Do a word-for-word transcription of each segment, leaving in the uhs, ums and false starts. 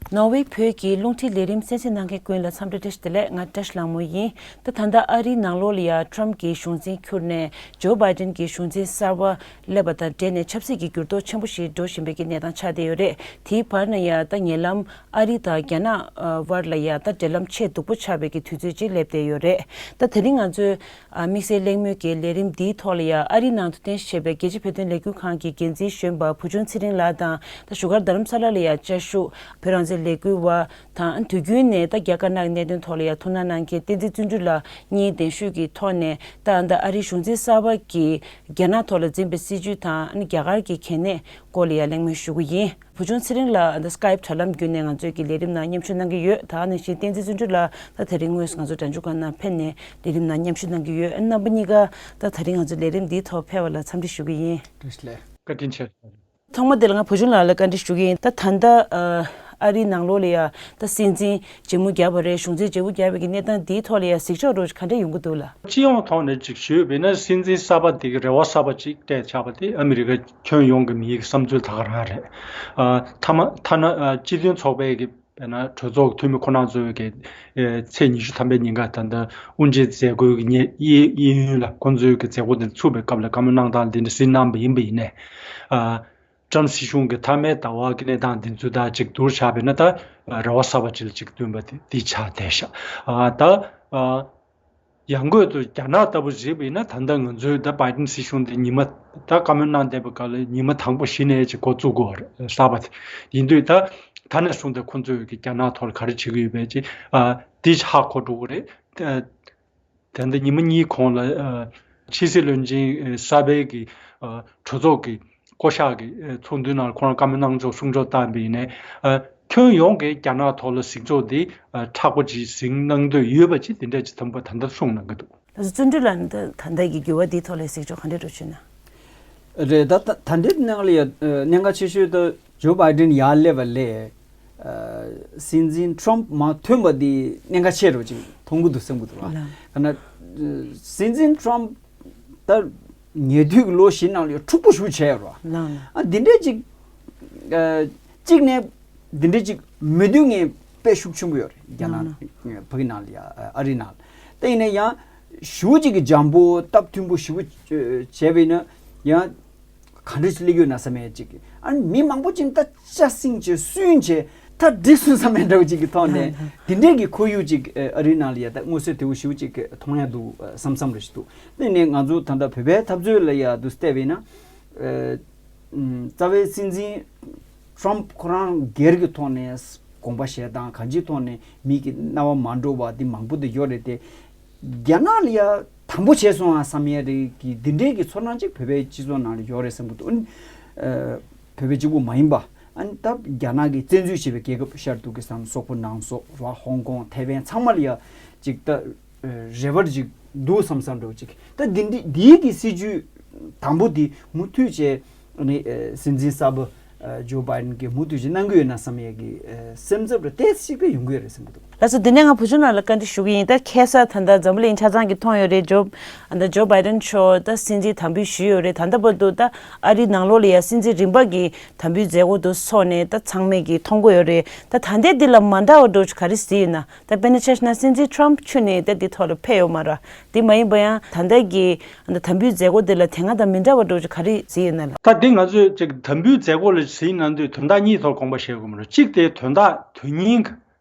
ནོར་ཝེ་བོད་ཀྱི་རླུང་འཕྲིན་ལས་རིམ་གསན་གཟིགས་གནང་མཁན་ཀུན་ལ་འཚམས་འདྲི་བཀྲ་ཤིས་བདེ་ལེགས། ང་བཀྲ་ཤིས་ལྷ་མོ་ཡིན། ད་ད་ལྟ་ཨ་རིའི་ནང་ལོགས་ལ་ཡ་ཊྲམ་གྱི་གཞུང་འཛིན་འཁྱུར་ནས་ཇོ་བྷའི་ཌེན་གྱི་གཞུང་འཛིན་གསར་པ་སླེབས་པ་དང་འབྲེལ་ནས་ཆབ་སྲིད་ཀྱི་འགྱུར་ལྡོག་ཆེན་པོ་ཞིག་འགྲོ་བཞིན་པའི་གི་གནས་སྟངས་ཆགས་བསྡད་ཡོད་རེད། དེའི་བར་ན་ཡ་ད་ཉེ་ལམ་ཨ་རི་དང་རྒྱ་ནག་ཨ་བར་ལ་ཡ་ད་འབྲེལ་ལམ་ཆེས་སྡུག་པོ་ཆགས་པའི་གི་དུས་ཚོད་ཅིག་སླེབས་བསྡད་ཡོད་རེད། ད་དེ་རིང་ང་ཚོའི་ཨ་དམིགས་བསལ་གླེང་མོལ་གྱི་ལས་རིམ་འདིའི་ཐོག་ལ་ཡ་ཨ་རིའི་ནང་དུ་རྟེན་གཞི་བྱས་པའི་རྒྱལ་སྤྱིའི་བོད་དོན་ལས་འགུལ་ཁང་གི་འགན་འཛིན་གཞོན་པ་བུ་ཆུང་ཚེ་རིང་ལགས་དང་། ད་བཞུགས་སྒར་རྡ་རམ་ས་ལ་ལ་ཡ་བཅའ་བཞུགས་བོད་རང་བཙན་ལས་འགུལ་བ་དང་། དུས་རྒྱུན་ནས་ད་རྒྱ་དཀར་ནག་གི་གནད་དོན་ཐོག་ལ་ཡ་ཐུགས་སྣང་གནང་མཁན་བསྟན་འཛིན་བརྩོན་འགྲུས་ལགས་གཉིས་གདན་ཞུས་ཀྱི་ཐོག་ནས། ད་ད་ཨ་རིའི་གཞུང་འཛིན་གསར་པ་གིས་རྒྱ་ནག་ཐོག་ལ་འཛིན་པའི་སྲིད་བྱུས་དང་། རྒྱ་གར་གྱི་གལ་གནད་སྐོར་ལ་ཡ་གླེང་མོལ་ཞུ་གི་ཡིན། བུ་ཆུང་ཚེ་རིང་ལགས་ད་སི་ཀའེབ་དྲ་ལམ་བརྒྱུད་ནས་ང་ཚོའི་གི་ལས་རིམ་ནང་མཉམ་ཞུགས་གནང་གི་ཡོད། ད་ནང་བཞིན་བསྟན་འཛིན་བརྩོན་འགྲུས་ལགས་ད་དེ་རིང་དངོས་སུ་ང་ཚོ་སྒྲ་འཇུག་ཁང་ནང་ཕེབས་ནས་ལས་རིམ་ནང་མཉམ་ཞུགས་གནང་གི་ཡོད། རྣམ་པ་གཉིས་ཀ་ད་དེ་རིང་ང་ཚོ་ལས་རིམ་འདིའི་ཐོག་ཕེབས་པ་ལ་འཚམས་འདྲི་ཞུ་གི་ཡིན། བཀྲ་ཤིས་བདེ་ལེགས། བཀའ་དྲིན་ཆེ། ཐོག་མ་དེ་ལ་ང་བུ་ཆུང་ལགས་ལ་བཀའ་འདྲི་ཞུ་གི་ཡིན། ད་ད་ལྟ་ཨ་ཨ་རིའི་ནང་ལོགས་ལ་ཡ་ད་སྲིད་འཛིན་མཇལ་མོ་བརྒྱབ་པ་རེད། གཞུང་འཛིན་མཇལ་མོ་བརྒྱབ་པའི་གི་གནས་སྟངས་འདིའི་ཐོག་ལ་ཡ་གཟིགས་ཕྱོགས་རོགས་ག་འདྲ་ཡོང་གི་འདུག་ལགས། སྤྱི་ཡོངས་ཐོག་ནས་ཅིག་ཞུས་པ་ཡིན་ན། སྲིད་འཛིན་གསར་པ་དེ་གི་རེ་བ་གསར་པ་ཅིག་སྤྲད་ཆགས་པ་དེ་ཨ་མི་རི་ཀ་ཁྱོན་ཡོངས་ཀྱི་མིའི་གི་བསམ་ཚུལ་ད་ག་རང་རེད། ཨ་ཐ་མ་ཐ་ན་ཨ་སྤྱི་མཐུན་ཚོགས་པའི་གི་དཔེར་ན་གྲོས་ཚོགས་འཐུས་མི་ཁོ་རང་ཚོའི་གི་ཨེ་ཚེས་ཉི་ཤུ་ཐམ་པའི་ཉིན་ཀ་ད་ལྟ་དབུ་འབྱེད་མཛད་སྒོའི་གི་ཉེ་གཡས་གཡས་གཡོན་ལ་ཁོང་ཚོའི་གི་མཛད་སྒོ་དེ་ཚུགས་པའི་སྐབས་ལ་བཀའ་མོལ་གནང་སྟངས་འདི་འདྲ་ཞིག་གནང་པ་ཡིན་པ་ཡིན་ནའི། ཨ་ཊྲམ་སྲིད་གཞུང་གི་མཐའ་མའི་ཟླ་བ་གི་གནས་སྟངས་འདི་ཚོ་དང་ཅིག་བསྡུར་བྱས་པ་ཡིན་ན། ད་རེ་བ་གསར་པ་ཅིག་ལ་ཅིག་བཏོན་པ་དེ་འདི་ཆགས་བསྡད་ཤག་ཨ་ད་ཨ་ཡང་སྒོས་སུ་རྒྱ་ནག་ལྟ་བུ་གཟིགས་པ་ཡིན་ན། ད་ལྟ་ང་ཚོའི་ད་བྷའི་ཌེན་སྲིད་གཞུང་དེ་ཉི་མ་ད་བཀའ་མོལ་གནང་བསྡད་པའི་སྐབས་ལ་ཉི་མ་དང་པོ་གཞི་ནས་ཅིག་འགོ་བཙུགས་དགོས་རེད། གསར་པ་དེ་ཡིན་དུས། ད་ད་ནས་བཟུང་སྟེ་ཁོང་ཚོས་ཀྱི་རྒྱ་ནག་ཐོག་ལ་ག་རེ་བྱེད་ཀྱི་ཡོད་པའི་ཅིག་ཨ་འདི་ཧ་གོ་འགྲོ་གི་རེད། ཨ་ད་ལྟ་ཉི་མ་གཉིས་གོང་ལ་ཨ་ཕྱི་སྲིད་བློན་ཆེན་ཨ་གསར་པའི་གི་ཨ་གྲོས་ཚོགས་ཀྱི་བསྐོ་གཞག་གི་ཨ་ཚོགས་འདུའི་ནང་ལ་ཁོ་རང་བཀའ་མོལ་གནང་ཕྱོགས་གསུང་ཕྱོགས་བཏང་པ་ཡིན་ནའི། ཨ་ཁྱོན་ཡོངས་ཀྱི་རྒྱ་ནག་ཐོག་ལ་གཟིགས་ཕྱོགས་འདི་ཨ་མཁྲེགས་པོ་ཅིག་གཟིགས་གནང་འདོད་ཡོད་པ་ཅིག་དེ་འདྲ་ཅིག་དམ་པ་ད་ལྟ་གསུངས་གནང་གི་འདུག་ལགས་སོ། བརྩོན་འགྲུས་ལགས། ད་ད་ལྟའི་གི་འགྱུར་བ་འདིའི་ཐོག་ལ་གཟིགས་ཕྱོགས་ག་འདྲ་འདྲ་བྱུང་ན། རེད། ད་ད་ད་ལྟའི་ནང་ལ་ཡ་ཨ་གནད་འགག་ཆེ་ཤོས་ད་ཇོ་བྷའི་ཌེན་ཡར་སླེབས་པ་ལས་ཨ་སྲིད་འཛིན་ཊྲམ་མར་ཐོན་པ་འདི་གནད་འགག་ཆེ་རུ་ཅིག་མཐོང་གི་འདུག་བསམ་གི་འདུག་ལགས། ལགས། ག་ན་ཨ་སྲིད་འཛིན་ཊྲམ་ད་ཉེ་དུས་ཀྱི་ལོ་བཞི་ནང་ལ་ཡ་འཁྲུག་པོ་ཞེ་པོ་བྱས་ཡོད་རེད་པ། ལགས་ལགས། ཨ་འདི་འདྲས་ཅིག་ཨ་གཅིག་ནས་འདི་འདྲས་ཅིག་མོས་མཐུན་ངེས་དཔེ་ཤུགས་ཆེན་པོ་ཡོད་རེད། རྒྱ་ནག་ལགས་ལགས། ཕ་གི་ནང་ལ་ཡ་ཨ་རི་ནང་ལ། དེ་ཡིན་ན་ཡང་ཞེ་པོ་ཅིག་གི་འཇམ་པོ་སྟབས་མཐུན་པོ་ཞེ་པོ་བྱས་པ་ཡིན་ན་ཡང་ག་འདྲ་ཞིག་སླེབས་ཡོད་ན་བསམ་ཡས་ཅིག་ཨ་མི་མང་པོ་ཅིག་ད་ལྕགས་སྲིང་བྱས་སུན་བྱས་ད་འགྲིག་སོང་བསམ་ཡས་འདྲ་བོ་ཅིག་གི་ཐོག་ནས། ལགས་ལགས། དེ་འདྲས་ཀྱི་ཁོར་ཡུག་ཅིག་ཨ་རི་ནང་ལ་ཡ་ད་མངོན་གསལ་དོད་པོ་ཞེ་པོ་ཅིག་གི་མཐོང་ཡ་འདུག་བསམ་བསམ་རེ་ཞིག་འདུག་དེ་ནས་ང་ཚོ་ད་ལྟ་བོད་པའི་འཐབ་རྩོད་ལ་ཡ་འདུག་བལྟས་པ་ཡིན་ན། ཨ་ཨམ་རྩ་བའི་སྲིད་འཛིན་ཊྲམ་ཁོ་རང་སྒེར་གྱི་ཐོག་ནས་དགོངས་པ་བཞེས་སྟངས་གང་ཅིའི་ཐོག་ནས་མི་གི་རྣ་བ་མ་འགྲོ་བ་འདི་མང་པོ་འདི་ཡོད་རེད་དེ། རྒྱ་ནག་ལ་ཡ་དམ་པོ་བྱས་སོང་ཨ་བསམ་ཡས་རེད་གི་འདི་འདྲའི་གི་ཚོར་སྣང་ཅིག་བོད་པའི་སྤྱི་ཚོགས་ནང་ལ་ཡོད་རེད་བསམ་གི་འདུག་ཨ་ནི་ཨ་བོད་པའི་གཅིག་པུ་མ་ཡིན་པ། ཨ་ནི་ད་རྒྱ་ནག་གིས་བཙན་འཛུལ་བྱས་པའི་རྒྱལ་ཁབ་ཤར་ཏུར་ཀི་སི་ཐན། སོག་པོ་ནང་སོག་ར། ཧོང་ཀོང་། ཐའེ་ཝན་ཚང་མ་ལ་ཡ་ཅིག་ད་རེ་བ་ཅིག་འདུག་བསམ་བསམ་འདྲ་བོ་ཅིག་ད་འདི་འདི་འདིའི་གི་སྲིད་ཇུས་དང་པོ་འདི་མུ་མཐུད་བྱས་ནས་ཨ་སྲིད་འཛིན་གསར་པ་ཨ་ཇོ་བྷའི་ཌེན་གྱིས་མུ་མཐུད་བྱས་གནང་གི་ཡོད་ན་བསམ་ཡས་ཀྱི་ཨ་སེམས་འཚབ་རེ་ཏོག་ཙམ་ཅིག་ད་ཡོང་གི་ཡོད་རེད་བསམ་གྱི་འདུག་ལགས་སོ། འདི་ནས་ང་བུ་ཆུང་ལགས་ལ་བཀའ་འདྲི་ཞུ་གི་ཡིན། ད་ཁ་སང་ད་ལྟ་འཛམ་བུ་གླིང་ཆ་ཚང་གིས་མཐོང་ཡོད་རེད། ཇོ་ཨ་ད་ཇོ་བྷའི་ཌེན་མཆོག་ད་སྲིད་འཛིན་དམ་འབུལ་ཞུས་ཡོད་རེད། ད་ལྟ་བར་དུ་ད་ཨ་རིའི་ནང་ལོགས་ལ་ཡ་སྲིད་འཛིན་རིམ་པ་གི་དམ་འབུལ་མཛད་སྒོ་དེ་ཚོགས་ནས་ད་ཚང་མས་ཀྱིས་མཐོང་གི་ཡོད་རེད། ད་ད་ལྟའི་འདི་ལ་མ་འདྲ་བ་འདྲ་བོ་ཅིག་ག་རེ་གཟིགས་ཡོད་ན། ད་དཔེར་ན་ཆ་བཞག་ན་སྲིད་འཛིན་ཊྲམ་ཕྱོགས་ནས་ད་འདི་ཐོག་ལ་ཕེབས་ཡོད་མ་རེད། དེ་མ་ཡིན་པ་ཡང་ད་ལྟ་གི་ད་དམ་འབུལ་མཛད་སྒོ་འདི་ལ་དེ་སྔ་དང་མི་འདྲ་བ་འདྲ་བོ་ཅིག་ག་རེ་གཟིགས་ཡོད་ན་ལགས། ད་འདི་ང་ཚོས་ཅིག་དམ་འབུལ་མཛད་སྒོ་ལ་གཟིགས་ན་འདོད་དོན་དག་གཉིས་ཐོག་དགོངས་པ་བཞེས་དགོས་མ་རེད། གཅིག་དེ་དོན་དག་དོན་སྙིང་གི་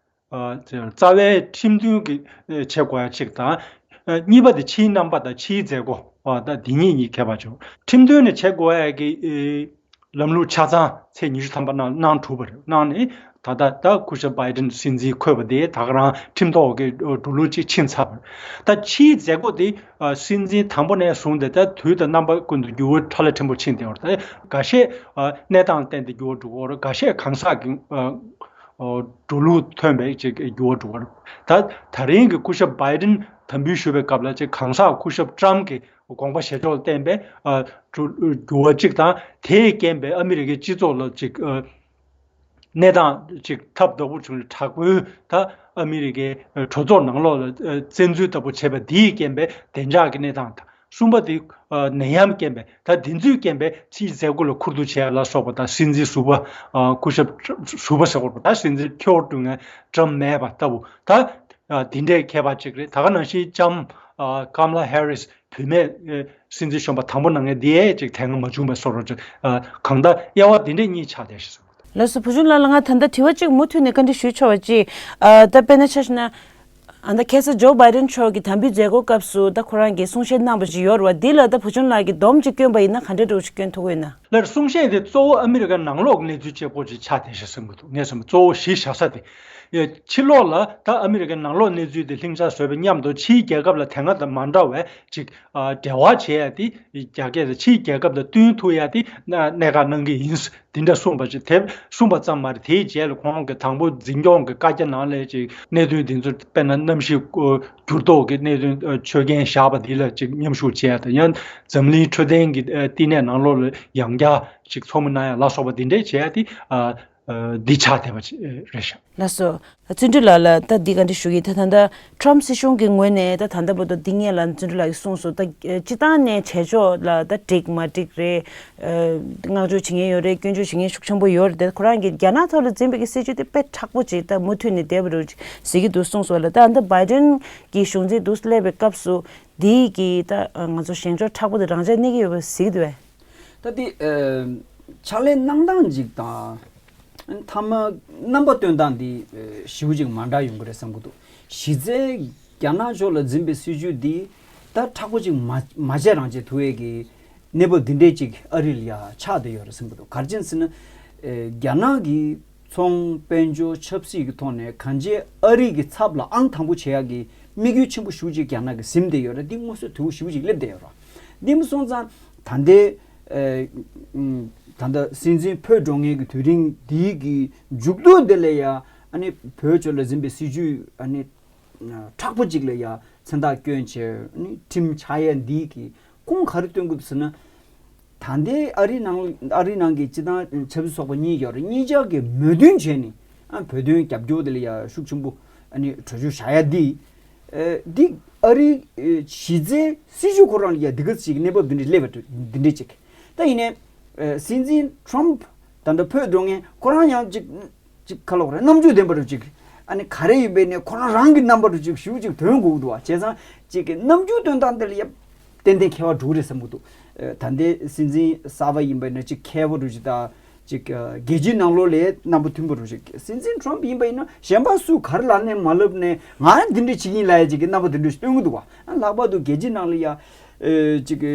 ཨ་རྩ་བའི་ཁྲིམས་མཐུན་གྱི་ཨ་བྱེད་དགོས་ཡ་གཅིག་དང་། ཨ་གཉིས་པ་དེ་ཕྱིའི་རྣམ་པ་དང་ཕྱིའི་མཛད་སྒོ། ཨ་ད་འདི་གཉིས་གཉིས་ཁྱད་པར་ཆེ། ཁྲིམས་མཐུན་ནས་བྱེད་དགོས་ཡ་གི་ཨེ་ལམ་ལུགས་ཆ་ཚང་ཚེས་ཉི་ཤུ་ཐམ་པ་ནང་གནང་གྲུབ་པ་རེད། གནང་ནས་ད་ལྟ་ད་སྐུ་ཞབས་བྷའི་ཌེན་སྲིད་འཛིན་འཁོད་པ་དེ་ད་ག་རང་ཁྲིམས་ཐོག་གི་འགྲོ་ལུགས་ཅིག་ཕྱིན་ཚར་བ་རེད། ད་ཕྱིའི་མཛད་སྒོ་དེ་ཨ་སྲིད་འཛིན་དང་པོ་ནས་བཟུང་སྟེ་ད་དུས་དང་རྣམ་པ་ཀུན་ཏུ་འགྱུར་བ་ཕྲ་ལ་ཕྲན་བུ་ཕྱིན་བསྡད་པ་རེད། ད་འགའ་ཤས་ཨ་གནས་སྟངས་ལ་བརྟེན་ཏེ་འགྱུར་བ་འགྲོ་གི་ཡོད་རེད། འགའ་ཤས་གང་ཟག་གི་ཨ་འགྲོ་ལུགས་ཐོན་པའི་ཅིག་འགྱུར་བ་འགྲོ་བ་རེད། ད་ད་རིང་གི་སྐུ་ཞབས་བྷའི་ཌེན་དམ་འབུལ་ཞུ་བའི་སྐབས་ལ་ཅིག་གང་ཟག་སྐུ་ཞབས་ཊྲམ་གྱི་དགོངས་པ་བཞེས་ཕྱོགས་ལ་བརྟེན་པའི་ཨ་འགྱུར་འགྱུར་བ་ཅིག་དང་། དེས་རྐྱེན་པས་ཨ་མི་རི་ཀའི་སྤྱི་ཚོགས་ལ་ཅིག་ཨ་གནས་སྟངས་ཅིག་ཐབས་སྡུག་པོ་བྱུང་ནས། དྲག་པོའི་ད་ཨ་མི་རི་ཀའི་གྲོས་ཚོགས་ནང་ལོགས་ལ་བཙན་འཛུལ་ལྟ་བུ་བྱས་པ་འདིས་རྐྱེན་པས་བདེ་འཇགས་ཀྱི་གནས་སྟངས་དང་། གསུམ་པ་དེ་ནད་ཡམས་རྐྱེན་པས། ད་དེ་ཚོའི་རྐྱེན་པས་ཕྱིའི་མཛད་སྒོ་ལ་ཁུ་བསྡུ་བྱས་ལ་སོགས་པ་དང་། སྲིད་འཛིན་ཟུར་པ་སྐུ་ཞབས་ཟུར་པ་ཟེར་དགོས་པ་དང་། སྲིད་འཛིན་ཁྱོར་ཀྲུང་ངན་ཀྲམ་མེད་པ་ལྟ་བུ། ད་དེ་འདྲའི་ཁྱད་པར་ཅིག་རེད། ད་ག་ནང་བཞིན་ལྕམ་ཀམ་ལ་ཧེ་རིས་བུད་མེད་སྲིད་འཛིན་གཞོན་པ་དང་པོ་གནང་མཁན་དེ་ཡས་ཅིག་དེ་སྔ་མ་བྱུང་བའི་བཟོ་འདྲ་ཅིག་གང་ལྟར་དབྱེ་བ་དེ་འདྲ་གཉིས་ཆགས་བསྡད་ཤག་ཟེར་བ་དང་། ལགས་སོ། བུ་ཆུང་ལགས་ལ་ང་ད་ལྟ་དྲི་བ་གཅིག་མུ་མཐུད་ནས་བཀའ་འདྲི་ཞུ་ཆོག་པ་ཅིག་ཨ། ད་དཔེར་ན་ཆ་བཞག་ན། ཨ། ད་ཁ་སང་ཇོ་བྷའི་ཌེན་མཆོག་གིས་དམ་འབུལ་མཛད་སྒོ་སྐབས་སུ་ད་ཁོ་རང་གིས་གསུང་བཤད་གནང་བ་ཞིག་ཡོད་རེད་བ། འདི་ལ་ད་བུ་ཆུང་ལགས་ཀྱིས་སྡོམ་ཅིག་བསྐྱོན་པ་ཡིན་ན་ག་འདྲ་འདྲ་བོ་ཞིག་བསྐྱོན་ཐུབ་ཀྱི་ཡོད་ན། ལར་གསུང་བཤད་དེ་གཙོ་བོ་ཨ་མི་རི་ཀའི་ནང་ལོགས་གནས་ཚུལ་གཅིག་པོ་ཅིག་ཆགས་བསྡད་ཤག་བསམ་གྱི་འདུག་ངས་བསམ་པ་གཙོ་བོ་གཞི་བཞག་ས་དེ། ཕྱི་ལོགས་ལ་ད་ཨ་མི་རི་ཀའི་ནང་ལོགས་གནས་ཚུལ་དེ་ལྷིང་འཇགས་བཟོ་བའི་མཉམ་དུ་ཕྱིའི་རྒྱལ་ཁབ་ལ་དེ་སྔ་དང་མ་འདྲ་བའི་ཅིག་ཨ། འབྲེལ་བ་བྱེད་ཡ་དེ་རྒྱ་སྐད་དང་ཕྱིའི་རྒྱལ་ཁབ་དང་བསྟུན་ཐུབ་ཡ་དེ་གནད་འགག་གནང་གི་ཡིན། དེ་འདྲ་གསུངས་པ་ཅིག་དེ་གསུངས་པ་ཙམ་མ་རེད། དེའི་རྗེས་ལ་ཁོང་གི་དང་པོ་འཛིན་སྐྱོང་གི་བཀའ་རྒྱ་ནང་ལ་ཅིག་གནད་དོན་འདི་ཚོ་དཔེར་ན་གནམ་གཤིས་འགྱུར་ལྡོག་གི་གནད་དོན་ཆོད་གན་བཞག་པ་འདི་ལ་ཅིག་མཉམ་ཞུགས་བྱས་དང་། ཡང་འཛམ་གླིང་འཕྲོད་བསྟེན་གྱི་བསྟི་གནས་ནང་ལོགས་ལ་ཡང་བསྐྱར་ཅིག་ཚོགས་མི་གནང་ཡ་ལ་སོགས་པ་འདི་འདྲས་བྱས་ཏེ་འདི་ཆགས་བསྡད་པ་རེད་ཤག་ལགས་སོ། བརྩོན་འགྲུས་ལགས་ལ་ད་འདི་བཀའ་འདྲི་ཞུ་གི། ད་ད་ལྟ་ཊམ་སྲིད་གཞུང་གི་ངོས་ནས་ད་ད་ལྟ་བར་དུ་འདི་སྔོན་ལ་བརྩོན་འགྲུས་ལགས་ཀྱིས་གསུངས་སོང་། ད་སྤྱི་བཏང་ནས་བྱེད་ཕྱོགས་ལ་ད་འགྲིག་མ་འགྲིག་རེད། བསྔགས་བརྗོད་བྱེད་མཁན་ཡོད་རེད། སྐྱོན་བརྗོད་བྱེད་མཁན་ཤུགས་ཆེན་པོ་ཡོད་རེད། དེ་ཁོ་རང་གིས་རྒྱ་ནག་ཐོག་ལ་འཛིན་པའི་གི་སྲིད་ཇུས་དེ་དཔེ་མཁྲེགས་པོ་ཅིག་ད་མུ་མཐུད་ནས་བསྡད་པ་རེད་ཟེར་གྱི་འདུག་གསུངས་སོང་ལ། ད་ད་བྷའི་ཌེན་གྱི་གཞུང་འཛིན་འདུག་སླེབས་པའི་སྐབས་སུ་འདི་གི་ད་ང་ཚོ་བཞེངས་ཕྱོགས་མཁྲེགས་པོ་དེ་རང་འཇགས་གནས་ཀྱི་ཡོད་པ་ཟེར་གྱི་འདུག་བས། ད་དེ་ཕྱག་ལས་གནང་སྟངས་ཅིག་དང་། མཐའ་མ་རྣམ་པ་སྟོན་སྟངས་འདི་ཞེ་པོ་ཅིག་མ་འདྲ་ཡོང་གི་རེད་བསམ་གྱི་འདུག་གཞི་རྩའི་རྒྱ་ནག་ཕྱོགས་ལ་འཛིན་པའི་སྲིད་ཇུས་འདི་ད་མཁྲེགས་པོ་ཅིག་མ་མ་བྱས་རང་བྱས་ཐུབ་ཡས་ཀྱི་གནས་བབ་འདི་འདྲས་ཅིག་ཨ་རི་ལ་ཡ་ཆགས་བསྡད་ཡོད་རེད་བསམ་གྱི་འདུག་ག་རེ་བྱས་ཟེར་ན། རྒྱ་ནག་གི་ཚོང་དཔལ་འབྱོར་ཆབ་སྲིད་ཀྱི་ཐོག་ནས་གང་ཅི་ཨ་རི་གི་ཚབ་ལ་ཨང་དང་པོ་བྱེད་ཡག་གི་དམིགས་ཡུལ་ཆེན་པོ་ཞེ་པོ་ཅིག་རྒྱ་ནག་གིས་ཟིན་བསྡད་ཡོད་རེད། འདི་མངོན་གསལ་དོད་པོ་ཞེ་པོ་ཅིག་སླེབས་བསྡད་ཡོད་རེད། འདི་མ་སོང་ཙང་ད་ལྟའི་ཨ་ད་ལྟ་སྲིད་འཛིན་ཕེབས་འགྲོ་མཁན་གྱི་དུས་རིང་འདིའི་གི་མཇུག་སྡུད་འདི་ལ་ཡ་ཨ་ནི་བོད་ཕྱོགས་ལ་འཛིན་པའི་སྲིད་ཇུས་ཨ་ནི་མཁྲེགས་པོ་ཅིག་ལ་ཡ་མཚན་རྟགས་བསྐྱོན་བྱས་ཨ་ནི་ཁྲིམས་ཆགས་ཡ་འདིའི་གི་ཁུངས་ག་རེ་སྟོན་དགོས་ཟེར་ན། ད་ལྟའི་ཨ་རི་ནང་ཨ་རི་ནང་གི་སྤྱི་བཏང་ཆབ་སྲིད་ཚོགས་པ་གཉིས་ཡོད་རེད། གཉིས་ཆ་གི་མོས་མཐུན་བྱས་ནས་ཨ་བོད་དོན་རྒྱབ་སྐྱོར་དེ་ལ་ཡ་ཤུགས་ཆེན་པོ་ཨ་ནི་གྲོས་ཆོད་བཞག་ཡ་འདི། ཨ་འདི་ཨ་རི་ཨ་གཞི་རྩའི་སྲིད་ཇུས་ཁོ་རང་ལ་ཡ་འདི་ག་ཅིག་གནས་བབ་འདི་འདྲ་སླེབས་པ་འདི་འདྲ་ཅིག་ད་ཡིན་ནའི་ཨ་སྲིད་འཛིན་ཊམ་ད་ལྟ་ཕེབས་འགྲོ་མཁན་ཁོ་རང་ཡང་ཅིག་ཅིག་ག་ལབ་དགོས་རེད། རྣམ་དཔྱོད་ལྡན་པ་རུ་ཅིག་ཨ་ནི་ག་རེ་ཡིན་པའི་ནས་ཁོ་རང་རང་གི་རྣམ་པ་རུ་ཅིག་ཞུ་ཅིག་དོན་དགོས་ཀྱི་འདུག་བ། བྱས་ཙང་ཅིག་གི་རྣམ་འགྱུར་སྟོན་སྟངས་དེ་ལ་ཡ་ཏན་ཏན་ཁྱད་པར་འགྲོ་གི་རེད་བསམ་གྱི་འདུག་ཨ་ད་ལྟའི་སྲིད་འཛིན་གསར་པ་ཡིན་པའི་ནས་ཅིག་མཁས་པ་རུ་ཅིག་དང་ཅིག་ཨ་རྒྱལ་སྤྱིའི་ནང་ལོགས་ལ་རྣམ་པ་མཐུན་པ་རུ་ཅིག་སྲིད་འཛིན་ཊམ་ཡིན་པ་ཡིན་ན་གཞན་པ་སུ་ག་རེ་ལབ་ནས་མ་ལབ་ནས་ང་འདི་འདྲ་བྱེད་ཀྱི་ཡིན་ལབ་ཡ་ཅིག་གི་རྣམ་པ་དེ་འདྲ་ཞིག་སྟོན་གྱི་འདུག་བ། ཨ་ལྷག་པར་དུ་རྒྱལ་སྤྱིའི་ནང་ལ་ཡ་ཨ་ཅིག་གི་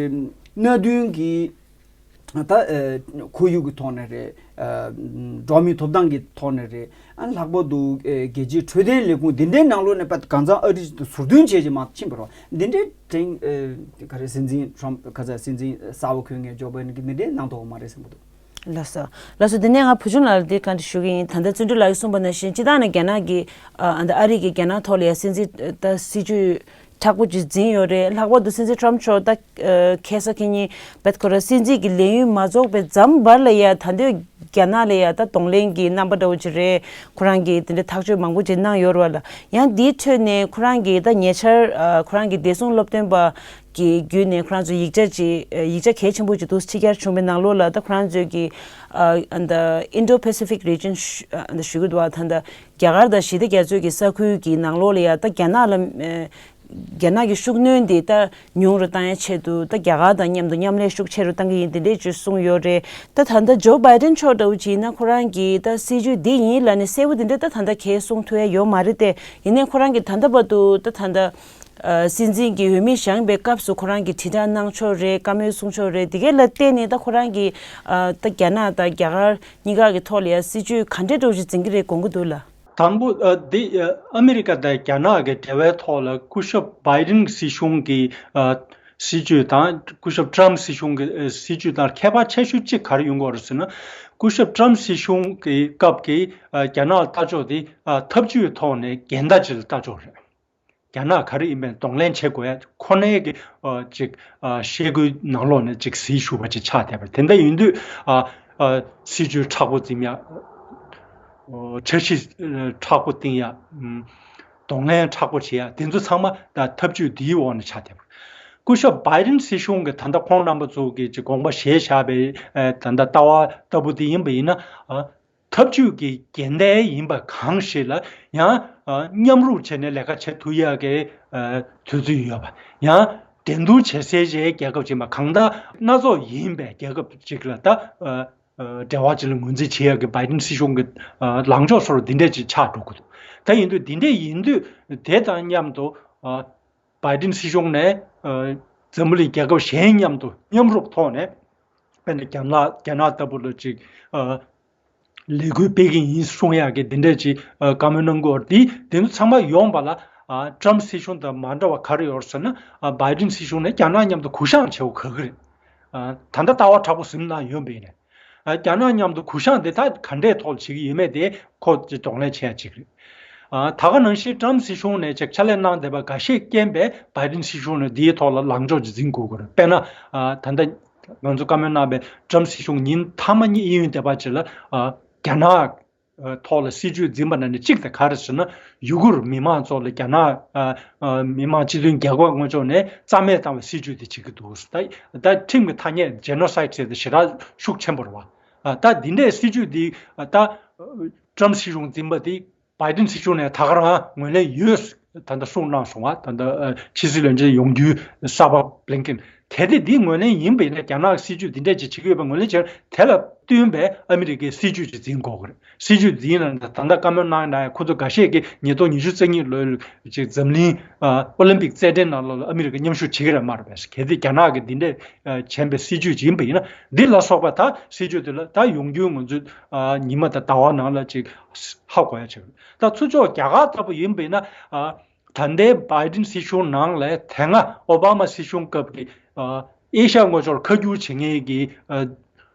གནད་དོན་གྱི་ད་ཨ་ཁོར་ཡུག་གི་ཐོག་ནས་རེད། ཨ་འགྲོ་བ་མིའི་ཐོབ་ཐང་གི་ཐོག་ནས་རེད། ཨ་ལྷག་པར་དུ་ཨ་རྒྱལ་སྤྱིའི་འཕྲོད་བསྟེན་ལས་ཁུངས་འདི་འདྲའི་ནང་ལོགས་ནས་དཔེ་གང་ཚང་ཨ་རི་ཟུར་འདོན་བྱས་ཀྱི་མ་ཕྱིན་པ་རེད་བ། འདི་འདྲའི་དྲན་ཨ་ག་རེ་སྲིད་འཛིན་ཊམ་ག་ཚ་སྲིད་འཛིན་གསར་པ་འཁོད་མཁན་ཇོ་བྷའི་ཌེན་གྱིས་འདི་འདྲའི་གནང་ཐུབ་པ་མ་རེད་བསམ་གྱི་འདུག་ལགས་སོ། ལགས་སོ། འདི་ནས་ང་བུ་ཆུང་ལགས་ལ་འདི་བཀའ་འདྲི་ཞུ་གི་ཡིན། ད་ལྟ་བརྩོན་འགྲུས་ལགས་ཀྱིས་གསུངས་པ་ནང་བཞིན་སྤྱི་བཏང་ནས་རྒྱ་ནག་གི་ཨ་ཨ་ད་ཨ་རི་གི་རྒྱ་ནག་ཐོག་ལ་ཡ་སྲིད་འཛིན་ད་སྲིད་ཇུས་མཁྲེགས་པོ་ཅིག་འཛིན་ཡོད་རེད། ལྷག་པར་དུ་སྲིད་འཛིན་ཊམ་མཆོག་ད་ཨ་ཁ་སང་ཁ་ཉིན་བེད་ཁོ་ར་སྲིད་འཛིན་གྱི་ལས་ཡུན་མ་རྫོགས་པའི་མཚམས་བར་ལ་ཡ་ད་འདོད་རྒྱ་ནག་ལ་ཡ་ད་གདོང་ལེན་གྱི་རྣམ་པ་འདྲ་བོ་ཅིག་རེད། ཁོ་རང་གིས་དེ་འདྲ་ཐག་གཅོད་མང་པོ་ཅིག་གནང་ཡོད་རེད་བ་ལ། ཡང་འདིའི་ཁྲོད་ནས་ཁོ་རང་གིས་ད་ཉེ་ཆར་ཨ་ཁོ་རང་གི་བདེ་སྲུང་སློབ་སྟོན་པ་གི་བརྒྱུད་ནས་ཁོ་རང་ཚོ་ཡིག་ཆ་ཅིག་ཨ་ཡིག་ཆ་གལ་ཆེན་པོ་ཅིག་འདུག་ཕྱི་གྱར་བྱུང་བའི་ནང་ལོགས་ལ་ད་ཁོ་རང་ཚོས་ཀྱི་ཨ་ཨ་ད་Indo-Pacific Region ཞུ་ཨ་ཨ་ད་ཞུ་གི་འདུག་བ། ད་ད་རྒྱ་གར་དང་ཞི་བདེ་རྒྱ་མཚོའི་གི་ས་ཁུལ་གྱི་ནང་ལོགས་ལ་ཡ་ད་རྒྱ་ནག་ལ་ཨ་རྒྱ་ནག་གི་ཤུགས་སྣོན་དེ་ད་ཉུང་རུ་བཏང་ཡ་ཆེད་དུ་ད་རྒྱ་གར་དང་མཉམ་དུ་མཉམ་ལས་ཤུགས་ཆེ་རུ་བཏང་གི་ཡིན་དེ་འདྲས་ཅིག་གསུངས་ཡོད་རེད། ད་ད་ལྟ་ཇོ་བྷའི་ཌེན་མཆོག་འདྲ་བོ་ཅིག་ཡིན་ན་ཁོ་རང་གིས་ད་སྲིད་ཇུས་འདི་ཡིན་ལབ་ནས་གསལ་པོ་དེ་འདྲས་ད་ད་ལྟ་གས་གསུང་ཐུབ་ཡ་ཡོད་མ་རེད་དེ། ཡིན་ནའི་ཁོ་རང་གིས་ད་ལྟ་བར་དུ་ད་ད་ལྟ་ཨ་སྲིད་འཛིན་གྱི་འོས་མི་བཞེངས་པའི་སྐབས་སུ་ཁོ་རང་གིས་དྲིལ་བསྒྲགས་གནང་ཕྱོགས་རེད། བཀའ་མོལ་གསུང་ཕྱོགས་རེད། དེ་གས་ལ་བརྟེན་ནས་ད་ཁོ་རང་གིས་ཨ་ད་རྒྱ་ནག་དང་རྒྱ་གར་གཉིས་ཀ་གི་ཐོག་ལ་ཡ་སྲིད་ཇུས་ག་འདྲས་འདྲ་བོ་ཞིག་འཛིན་གྱི་རེད་དགོངས་ཀྱི་འདུག་ལ། དང་པོ་ཨ་འདི་ཨ་ཨ་མི་རི་ཀ་དང་རྒྱ་ནག་གི་འབྲེལ་བའི་ཐོག་ལ་སྐུ་ཞབས་བྷའི་ཌེན་སྲིད་གཞུང་གི་ཨ་སྲིད་ཇུས་དང་སྐུ་ཞབས་ཊམ་སྲིད་གཞུང་གི་ཨ་སྲིད་ཇུས་དང་ཁྱད་པར་ཆེ་ཤོས་གཅིག་ག་རེ་ཡོང་གི་ཡོད་རེད་ཟེར་ན། སྐུ་ཞབས་ཊམ་སྲིད་གཞུང་གི་སྐབས་ཀྱི་ཨ་རྒྱ་ནག་ལ་ལྟ་ཕྱོགས་དེ་ཨ་འཐབ་ཇུས་ཐོག་ནས་འགལ་ཟླ་ཅིག་ལ་ལྟ་ཕྱོགས་རེད། རྒྱ་ནག་ག་རེ་ཡིན་པའི་གདོང་ལེན་བྱེད་དགོས་ཡ་ཁོ་ནའི་གི་ཨ་ཅིག་ཨ་ཤེལ་སྒོའི་ནང་ལོགས་ནས་ཅིག་ཟིལ་ཞུགས་པ་ཅིག་ཆགས་བསྡད་པ་རེད། དེ་འདྲ་ཡིན་དུས་ཨ་ཨ་སྲིད་ཇུས་མཁྲེགས་པོ་འཛིན་ཡ། འཆར་གཞི་མཁྲེགས་པོ་བཏིང་ཡ། གདོང་ལེན་མཁྲེགས་པོ་བྱེད་ཡ། དེ་ཚོ་ཚང་མ་ད་འཐབ་ཇུས་འདིའི་འོག་ནས་ཆགས་བསྡད་པ་རེད། སྐུ་ཞབས་བྷའི་ཌེན་སྲིད་གཞུང་གི་ད་ལྟ་ཁོང་རྣམ་པ་ཚོ་གི་ཅིག་དགོངས་པ་བཞེས་བཞག་པའི་ཨ་ད་ལྟ་ལྟ་བ་ལྟ་བུ་དེ་ཡིན་པ་ཡིན་ན། ཨ་ཐབས་ཇུས་ཀྱི་འགལ་ཟླ་ཡིན་པ་གང་ཞིག་ལ་ཡང་ཨ་མཉམ་རུབ་བྱས་ནས་ལས་ཀ་བྱེད་ཐུབ་ཡག་གི་ཨ་དུས་ཚོད་ཡོད་པ། ཡང་འགྲན་བསྡུར་བྱེད་སའི་རྒྱལ་ཁབ་ཅིག་མ་གང་ལྟར་སྣ་ཚོགས་ཡིན་པའི་རྒྱལ་ཁབ་ཅིག་ལ་ད་ཨ་འབྲེལ་བ་ཅིག་ལ་ངོས་འཛིན་བྱེད་ཡག་གི་བྷའི་ཌེན་སྲིད་གཞུང་གི་ཨ་ལངས་ཕྱོགས་སོགས་འདི་འདྲས་ཅིག་ཆགས་འགྲོ་གི་འདུག་ད་ཡིན་དུས་འདི་འདྲས་ཡིན་དུས་དེ་དང་མཉམ་དུ་ཨ་བྷའི་ཌེན་སྲིད་གཞུང་ནས་ཨ་འཛམ་བུ་གླིང་རྒྱལ་ཁབ་གཞན་མཉམ་དུ་མཉམ་རུབ་ཐོག་ནས་དཔེར་ན་རྒྱ་ནག་རྒྱ་ནག་ལྟ་བུ་ལ་ཅིག་ཨ་ལས་འགུལ་སྤེལ་གི་ཡིན་གསུང་ཡག་གི་འདི་འདྲས་ཅིག་ཨ་བཀའ་མོལ་གནང་གི་ཡོད་རེད། དེ་དེ་ཚོ་ཚང་མ་ཡོང་བ་ལ་ཨ་ཊམ་སྲིད་གཞུང་དང་མ་འདྲ་བ་ག་རེ་ཡོད་རེད་ཟེར་ན། ཨ་བྷའི་ཌེན་སྲིད་གཞུང་ནས་རྒྱ་ནག་མཉམ་དུ་གུ་བཤངས་བྱེད་དགོས་ག་གི་རེད། ཨ་ད་ལྟ་ལྟ་བ་དྲག་པོ་ཟིན་གནང་ཡོད་པ་ཡིན་ནའི། ཨ་རྒྱ་ནག་མཉམ་དུ་གུ་བཤངས་དེ་ད་ག་འདྲའི་ཐོག་ལ་བྱེད་ཀྱི་ཡོད་མེད་དེ་ཁོ་ཅིག་གདོང་ལེན་བྱེད་ཡ་ཅིག་རེད། ཨ་ད་ག་ནང་བཞིན་ཊམ་སྲིད་གཞུང་ནས་ཅིག་ཕྱག་ལས་གནང་བསྡད་པ་འགའ་ཤས་རྐྱེན་པས་བྷའི་ཌེན་སྲིད་གཞུང་ནས་འདིའི་ཐོག་ལ་ལངས་ཕྱོགས་ཅིག་འཛིན་དགོས་ཀྱི་རེད། དཔེར་ན་ཨ་ད་ལྟ་ང་ཚོ་བཀའ་མོལ་གནང་བའི་ཊམ་སྲིད་གཞུང་ཉིན་མཐའ་མ་གཉིས་གཡས་གཡོན་སྡེ་པ་ཅིག་ལ་ཨ་རྒྱ་ནག་ཐོག་ལ་སྲིད་ཇུས་འཛིན་པ་ནང་ནས་གཅིག་དེ་ག་རེ་ཟེར་ན། ཡུ་གུར་མི་མང་ཚོ་ལ་རྒྱ་ནག་ཨ་ཨ་མི་དམངས་སྤྱི་མཐུན་རྒྱལ་ཁབ་དངོས་ཕྱོགས་ནས་རྩ་མེད་བཏང་བའི་སྲིད་ཇུས་དེ་བྱེད་ཀྱི་འདུག་ད་ད་ཁྲིམས་ཀྱི་ཐ་སྙད་ཇེ་ནོ་སའིཌ་ཟེར་དེ་ཞེ་དྲག་ཤུགས་ཆེན་པོ་རེད་བ། ཨ་ད་འདི་འདྲའི་སྲིད་ཇུས་འདི་ཨ་ད་ཊམ་སྲིད་གཞུང་འཛིན་པ་འདི་བྷའི་ཌེན་སྲིད་གཞུང་ནས་ད་ག་རང་ངོས་ལེན་ཡོད་ད་ལྟ་གསུངས་གནང་སོང་བ། ད་ལྟ་ཨ་ཕྱི་སྲིད་བློན་ཆེན་ཡོང་རྒྱུའི་གསར་པ་བྷི་ལིན་ཀེན། གལ་ཏེ་འདི་ངོས་ལེན་ཡིན་པ་ཡིན་ན། རྒྱ་ནག་གི་སྲིད་ཇུས་འདི་འདྲས་ཅིག་བྱེད་ཀྱི་ཡོད་པ་ངོས་ལེན་བྱས་ན། དེ་ལ་བསྟུན་པའི་ཨ་མི་རི་ཀའི་སྲིད་ཇུས་ཅིག་འཛིན་དགོས་ཀྱི་རེད། སྲིད་ཇུས་འཛིན་ན་ད་ལྟ་བཀའ་མོལ་གནང་ཡ་ཁོ་ཚོ་འགའ་ཤས་ཀྱིས་ཉིས་སྟོང་ཉི་ཤུ་རྩ་གཉིས་ལོའི་ཅིག་འཛམ་གླིང་ཨ་ཨོ་ལིམ་པིག་རྩེད་འགྲན་ནང་ལོགས་ལ་ཨ་མི་རི་ཀ་མཉམ་ཞུགས་བྱེད་ཀྱི་རེད་མ་རེད་པས། གལ་ཏེ་རྒྱ་ནག་གིས་འདི་འདྲས་ཨ་བྱས་པའི་སྲིད་ཇུས་ཅིག་ཡིན་པ་ཡིན་ན། འདི་ལ་སོགས་པ་ད་སྲིད་ཇུས་དེ་ལ་ད་ཡོང་རྒྱུའི་ང་ཚོས་ཨ་ཉི་མ་དང་ཟླ་བ་ནང་ལ་ཅིག་ཧ་གོ་ཡ་བྱེད། ད་ཚུར་ཕྱོགས་རྒྱ་གར་ལྟ་བུ་ཡིན་པ་ཡིན་ན། ཨ་ད་ལྟའི་བྷའི་ཌེན་སྲིད་གཞུང་ནང་ལ་དེ་སྔ་ཨོ་བྷ་མ་སྲིད་གཞུང་སྐབས་ཀྱི་ཨ་ཨེ་ཤ་ཡ་དངོས་ཕྱོགས་ཁ་བསྒྱུར་བྱེད་མཁན་གྱི་ཨ་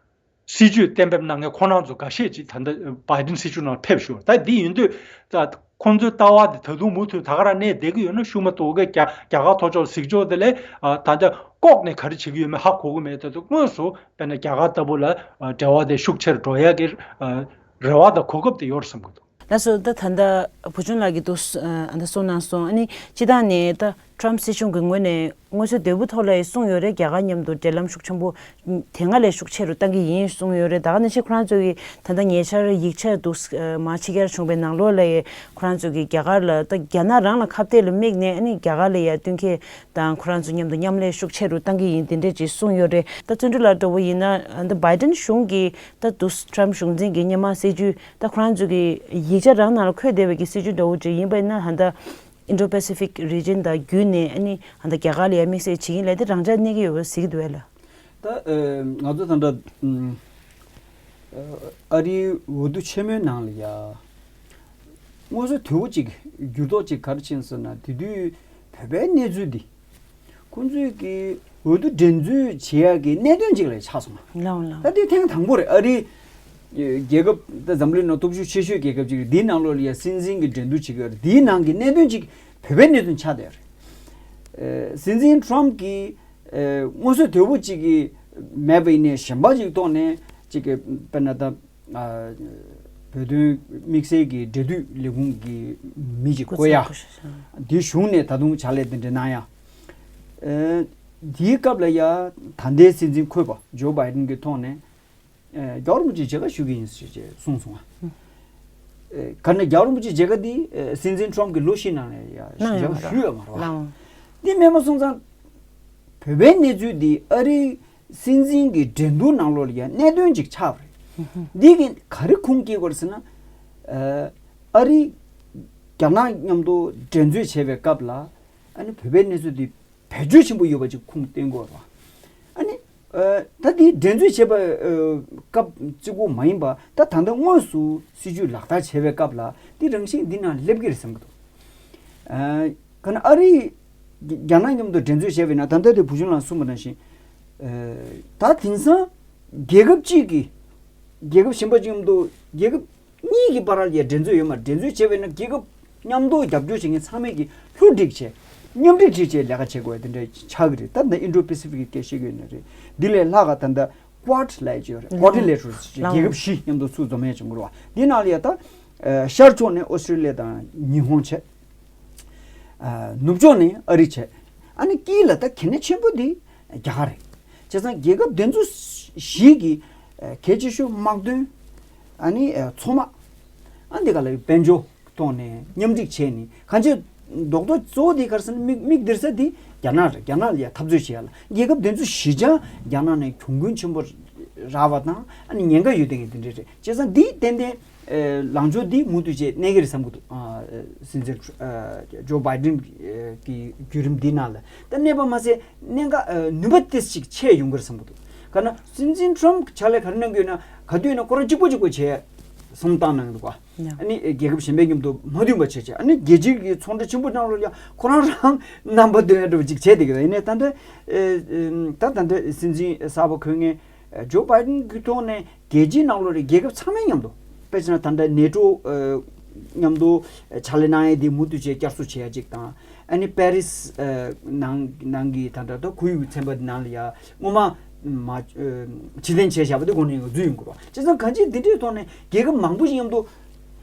སྲིད་ཇུས་གཏན་འབེབས་གནང་མཁན་ཁོང་རྣམ་ཚོ་འགའ་ཤས་ཅིག་ད་ལྟ་བྷའི་ཌེན་སྲིད་གཞུང་ནང་ཕེབས་ཤོག་ད་འདི་ཡིན་དུས་ད་ཁོང་ཚོའི་ལྟ་བ་དེ་ད་དུང་མུ་མཐུད་ད་ག་རང་གནས་བསྡད་ཀྱི་ཡོད་ན་ཤུགས་མ་གཏོགས་ཀྱི་རྒྱ་རྒྱ་གར་ཐོག་ཕྱོགས་གཟིགས་ཕྱོགས་དེ་ལས་ཨ་ད་ལྟ་ལྐོག་ནས་ག་རེ་བྱེད་ཀྱི་ཡོད་མེད་ཧ་གོ་གི་མེད། ད་དུང་དངོས་སུ་དཔེར་ན་རྒྱ་གར་ལྟ་བུ་ལ་ཨ་འབྲེལ་བ་དེ་ཤུགས་ཆེར་འགྲོ་ཡག་གི་ཨ་རེ་བ་དང་གོ་སྐབས་དེ་ཡོད་རེད་བསམ་གྱི་འདུག་ལགས་སོ། ད་ད་ལྟ་བུ་ཆུང་ལགས་ཀྱིས་འདུག་ཨ་ད་གསུངས་གནང་སོང་། ཨ་ནི་སྤྱིར་བཏང་ནས་ད་ཊམ་སྲིད་གཞུང་གི་ངོས་ནས་དངོས་སུ་དོལ་པོ་ཐོག་ལ་ཡང་གསུངས་ཡོད་རེད། རྒྱ་གར་མཉམ་དུ་འབྲེལ་ལམ་ཤུགས་ཆེན་པོ་དེ་སྔ་ལས་ཤུགས་ཆེ་རུ་བཏང་གི་ཡིན་གསུངས་ཡོད་རེད། ད་ག་ནང་བཞིན་ཁོ་རང་ཚོ་གིས་ད་ལྟ་ཉེ་ཆར་ཡིག་ཆ་འདུག་ཨ་མ་ཕྱི་རྒྱལ་བྱུང་བའི་ནང་ལོགས་ལ་ཡང་ཁོ་རང་ཚོ་གིས་རྒྱ་གར་ལ་ད་རྒྱ་ནག་རང་ལ་ཁ་གཏད་ལ་དམིགས་ནས་ཨ་ནི་རྒྱ་གར་ལ་ཡང་བསྟུན་མཁས་དང་ཁོ་རང་ཚོ་མཉམ་དུ་མཉམ་ལས་ཤུགས་ཆེ་རུ་བཏང་གི་ཡིན་དེ་འདྲས་ཅིག་གསུངས་ཡོད་རེད། ད་བརྩོན་འགྲུས་ལགས་འདྲ་བོ་ཡིན་ན་ཨ་ད་བྷའི་ཌེན་གཞུང་གིས་ད་འདུག་ཊམ་གཞུང་འཛིན་གྱི་སྔོན་མ་སྲིད་ཇུས་ད་ཁོ་རང་ཚོ་གི་ཡིག་ཆ་རང་ནང་ལ་འཁོད་བསྡད་པའི་གི་སྲིད་ཇུས་འདྲ་བོ་ཅིག་ཡིན་པ་ཡིན་ན་ཧ་ད་Indo-Pacific region དང་བརྒྱུད་ནས་ཨ་ནི་ཧ་ད་རྒྱ་གར་ལ་ཡང་དམིགས་བསལ་བྱེད་ཀྱི་ཡིན་ལབ་དེ་རང་འཇགས་གནས་ཀྱི་ཡོད་པ་གཟིགས་ཀྱི་འདུག་ཨེ་ལགས། ད་ཨ་ང་ཚོ་ད་ལྟ་ཨ་ཨ་རིའི་འོས་བསྡུ་ཆེན་མོའི་ནང་ལ་ཡ་དངོས་སུ་དོལ་པོ་ཅིག་འགྱུར་ལྡོག་ཅིག་ག་རེ་ཕྱིན་ཟེར་ན། དེ་དུས་བོད་པའི་གནས་ཚུལ་འདི་ཁོང་ཚོས་ཀྱི་འོས་བསྡུ་འགྲན་རྩོད་བྱེད་ཡག་གི་གནད་དོན་ཅིག་ལ་ཆགས་སོང་། ལགས་ལགས། ད་དེ་ཐེངས་དང་པོ་རེད། ཨ་རི་རྒྱལ་ཁབ་ད་འཛམ་གླིང་ནང་སྟོབས་ཤུགས་ཆེ་ཤོས་རྒྱལ་ཁབ་ཅིག་རེད། འདིའི་ནང་ལོགས་ལ་ཡ་སྲིད་འཛིན་གྱི་འགྲན་བསྡུར་བྱེད་ཀྱི་ཡོད་རེད། འདིའི་ནང་གི་གནད་དོན་ཅིག་བོད་པའི་གནད་དོན་ཆགས་བསྡད་ཡོད་རེད། ཨ་སྲིད་འཛིན་ཊམ་གྱིས་ཨ་དངོས་སུ་དོལ་པོ་ཅིག་གི་མེད་པ་ཡིན་ནའི་གཞན་པ་ཅིག་ཐོག་ནས་ཅིག་གི་དཔེར་ན་ད། ཨ་བོད་དོན་དམིགས་བསལ་གྱི་འབྲེལ་མཐུད་ལས་ཁུངས་ཀྱི་མི་ཅིག་བསྐོ་ཡ། སྐུ་ཚབ་སྐུ་ཞབས། འདི་གཞུང་ནས་ད་དུང་ཕྱག་ལས་དེ་འདྲ་གནང་ཡ། ཨ་འདིའི་སྐབས་ལ་ཡ་ད་ལྟའི་སྲིད་འཛིན་འཁོད་པ་ཇོ་བྷའི་ཌེན་གྱི་ཐོག་ནས་ཨ་རྒྱལ་བ་རིན་པོ་ཆེ་མཇལ་ཁ་ཞུ་གི་ཡིན་ཞེས་གསུངས་སོང་ང་། ཨ་ག་ནས་རྒྱལ་བ་རིན་པོ་ཆེ་མཇལ་ཁ་འདི་ཨ་སྲིད་འཛིན་ཊམ་གྱི་ལོ་བཞི་ནང་ལ་ཡ་གནང་ཡོད་མ་རེད། མཇལ་ཁ་ཞུས་ཡོད་མ་རེད་བ། ལགས། འདི་མེད་པ་སོང་ཙང་བོད་པའི་གནས་ཚུལ་འདི་ཨ་རིའི་སྲིད་འཛིན་གྱི་འགྲན་བསྡུར་ནང་ལོགས་ལ་ཡང་གནད་དོན་ཅིག་ཆགས་པ་རེད། འདི་གིས་ག་རེ་ཁུངས་སྐྱེལ་དགོས་རེད་ཟེར་ན། ཨ་ཨ་རི་རྒྱ་ནག་མཉམ་དུ་འགྲན་རྩོད་བྱེད་པའི་སྐབས་ལ་ཨ་ནི་བོད་པའི་གནས་ཚུལ་འདི་བེད་སྤྱོད་ཆེན་པོ་ཡོད་པ་ཅིག་ཁུངས་བསྟན་དགོས་རེད་བ། ཨ་ནི་ཨ་ད་འདི་འགྲན་རྩོད་བྱེད་པ་ཨ་སྐབས་གཅིག་པོ་མ་ཡིན་པ་ད་ད་ལྟ་དངོས་སུ་སྲིད་ཇུས་ལག་བསྟར་བྱེད་པའི་སྐབས་ལ་འདི་རང་བཞིན་འདི་ནང་སླེབས་ཀྱི་རེད་བསམ་གྱི་འདུག་ཨ་ག་ན་ཨ་རི་རྒྱ་ནག་མཉམ་དུ་འགྲན་རྩོད་བྱས་པ་ཡིན་ན་ད་ལྟ་དེ་བུ་ཆུང་ལགས་གསུངས་པ་ནང་བཞིན། ཨ་ད་དེང་སང་རྒྱལ་ཁབ་གཅིག་གིས་རྒྱལ་ཁབ་གཞན་པ་ཅིག་མཉམ་དུ་རྒྱལ་ཁབ་གཉིས་ཀྱི་བར་ལ་ཡ་འགྲན་རྩོད་ཡོད་མ་རེད། འགྲན་རྩོད་བྱས་པ་ཡིན་ན་རྒྱལ་ཁབ་མཉམ་དུ་རྒྱབ་སྐྱོར་བྱེད་མཁན་ཚང་མས་ཀྱི་ལྷུ་སྒྲིག་བྱས་མཉམ་འབྲེལ་སྒྲིག་བྱས་ལས་ཀ་བྱེད་དགོས་དེ་འདྲ་ཆགས་ཀྱི་རེད། ད་ལྟ་ཨིན་ཌོ་པེ་སི་ཕིག་གི་སྐད་བཤད་ཀྱི་ཡོད་ནི་རེད། འདི་ལས་ལྷག་ག་ད་ལྟ་ཀོཌ་ལབ་ཀྱི་ཡོད་རེད། ཀོ་ཌི་ལེ་ཊརལ་ཟེར་རྒྱལ་ཁབ་བཞི་མཉམ་དུ་ཚུར་འཛོམས་ཡས་བྱུང་གི་རེད་བ། འདི་ནང་ལ་ཡ་ད་ཨ་ཤར་ཕྱོགས་ནས་ཨོ་སི་ཀྲི་ལི་ཡ་དང་ཉི་ཧོང་བྱས། ཨ་ནུབ་ཕྱོགས་ནས་ཨ་རི་བྱས། ཨ་ནི་དཀྱིལ་ལ་ད་གལ་གནད་ཆེན་པོ་འདི་རྒྱ་གར་རེད། བྱས་ཙང་རྒྱལ་ཁབ་དེ་ཚོ་བཞི་གི་གལ་ཆེ་ཤོས་དམག་དོན། ཨ་ནི་མཚོ་དམག་ཨ་འདི་ག་ལ་དཔལ་འབྱོར་ཐོག་ནས་མཉམ་འགྲིག་བྱས་ནས་གང་ཅི་རྡོག་རྡོག་གཙོ་བོ་དེ་ག་རེ་ཟེར་ན་མིག་མིག་སྟེར་ས་དེ་རྒྱ་ནག་རེད། རྒྱ་ནག་ལ་ཡ་འཐབ་རྩོད་བྱེད་ཡ་ལ་རྒྱལ་ཁབ་དེ་ཚོ་བཞི་ཆ་རྒྱ་ནག་ནས་གྱོང་གུན་ཆེན་པོ་རག་པ་དང་ཨ་ནི་ཉེན་ཁ་ཡོད་དེ་ངས་དེ་འདྲས་རེད། བྱས་ཙང་འདི་ཏན་ཏན་ལངས་ཕྱོགས་འདི་མུ་མཐུད་བྱས་གནས་ཀྱི་རེད་བསམ་གྱི་འདུག་སྲིད་འཛིན་ཇོ་བྷའི་ཌེན་གྱི་བརྒྱུད་རིམ་འདི་ནང་ལ་ད་གནས་པ་མ་ཟད་གནད་འགག་ནུས་པ་ཏོག་ཙམ་ཆེ་ཡོང་གི་རེད་བསམ་གྱི་འདུག་ག་ན་སྲིད་འཛིན་ཊམ་ཕི་ཕྱག་ལས་ག་རེ་གནང་གི་ཡོད་ན་ག་དུས་ཡིན་ན་ཁོ་རང་གཅིག་པོ་གཅིག་པོ་བྱས་སྲུང་བཏང་གནང་གི་འདུག་ག་ཨ་ནི་རྒྱལ་ཁབ་གཞན་པའི་མཉམ་དུ་མ་མཐུན་པ་བྱས་བྱས་ཨ་ནི་རྒྱལ་སྤྱིའི་ཚོང་འབྲེལ་ཆེན་པོ་ནང་ལོགས་ལ་ཡང་ཁོ་རང་རང་རྣམ་པ་སྟོན་ཡ་འདྲ་བོ་ཅིག་བྱས་བསྡད་ཀྱི་ཡོད། ཡིན་ནའི་ད་ལྟ་ད་ད་ལྟ་སྲིད་འཛིན་གསར་པ་ཁོ་ངས་ཇོ་བྷའི་ཌེན་གྱི་ཐོག་ནས་རྒྱལ་སྤྱིའི་ནང་ལོགས་ལ་རྒྱལ་ཁབ་ཚང་མའི་མཉམ་དུ་དཔེ་བྱས་ན་ད་ལྟ་ནེ་ཊོ་མཉམ་དུ་ཕྱག་ལས་གནང་ཡས་དེ་མུ་མཐུད་བྱས་བསྐྱར་གསོ་བྱེད་ཡ་ཅིག་དང་། ཨ་ནི་པེ་རིས་ནང་ནང་གི་ད་ལྟ་ད་ཁོར་ཡུག་ཚན་པ་ནང་ལ་ཡ་སྔོན་མ་མ་ཕྱིར་འཐེན་བྱས་བཞག་པ་དེ་གོང་ནས་ཡང་འཛུལ་ཡོང་དགོས་པ། བྱས་ཙང་གང་ཅི་འདི་འདྲའི་ཐོག་ནས་རྒྱལ་ཁབ་མང་པོ་ཞིག་མཉམ་དུ་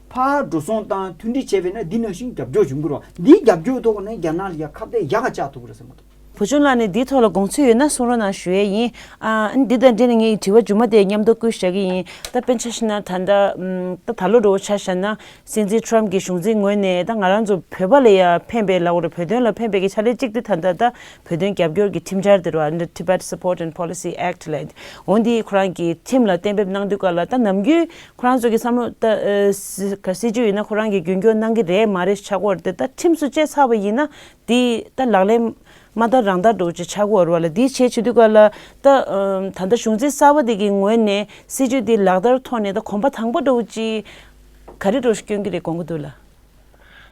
ཕར་འགྲོ་སོང་དང་མཐུན་སྒྲིལ་བྱས་པས་ན་འདི་ནང་བཞིན་རྒྱབ་སྐྱོར་བྱུང་གི་རེད་བ། འདིའི་རྒྱབ་སྐྱོར་ཐོག་ནས་རྒྱ་ནག་ལ་ཡ་ཁ་གཏད་ཡག་ག་བཅག་ཐུབ་ཀྱི་རེད་བསམ་གྱི་འདུག་བུ་ཆུང་ལགས་ནས་འདིའི་ཐོག་ལ་དགོངས་ཚུལ་ཡོད་ན་གསུང་རོགས་གནང་ཞུ་ཡས་ཡིན། ཨ་འདི་དང་འབྲེལ་ནས་ངའི་དྲི་བ་མཇུག་མ་དེ་མཉམ་དུ་བསྐུར་བཞག་གི་ཡིན། ད་དཔེར་ཆ་བཞག་ན་ད་ལྟ་ད་ད་ལོ་འགྲོ་བོ་ཆ་བཞག་ན་སྲིད་འཛིན་ཊམ་ཕི་གི་གཞུང་འཛིན་ངོས་ནས་ད་ང་རང་ཚོ་བོད་པ་ལ་ཡ་ཕན་པའི་ལབ་དགོས་རེད། བོད་དོན་ལ་ཕན་པའི་གི་ཕྱག་ལས་གཅིག་དེ་ད་ལྟ་ད་བོད་དོན་རྒྱབ་སྐྱོར་གྱི་ཁྲིམས་འཆར་དེ་རེད་བ། Tibet Support and Policy Act ལབ་འོ་འདི་ཁོ་རང་གི་ཁྲིམས་ལ་གཏན་འབེབས་གནང་དུས་སྐབས་ལ་ད་ནམ་རྒྱུན་ཁོ་རང་ཚོ་གི་བསམ་བློ་ད་ཨ་སྲིད་སྲིད་ཇུས་ཡིན་ན་ཁོ་རང་གི་རྒྱུན་སྐྱོར་གནང་གི་རེད་མ་རེད་ཆགས་ཀྱི་ཡོད་རེད་དེ། ད་ཁྲིམས་སུ་བཅད་ཚར་བ་ཡིན་ན་དེ་ད་ལག་ལེན་མ་བསྟར་རང་བསྟར་འདྲ་བོ་ཅིག་ཆགས་ཀྱི་ཡོད་རེད་བ་ལ། དེའི་ཆེད་བྱེད་དུས་སྐབས་ལ་ད་ཨ་ད་ལྟ་གཞུང་འཛིན་གསར་པ་དེ་གི་ངོས་ནས་སྲིད་ཇུས་དེ་ལག་བསྟར་ཐོག་ནས་ད་གོམ་པ་དང་པོ་འདྲ་བོ་ཅིག་ག་རེ་འདྲ་བོ་ཞིག་སྐྱོན་གྱི་རེད་དགོངས་ཀྱི་འདུག་ལ།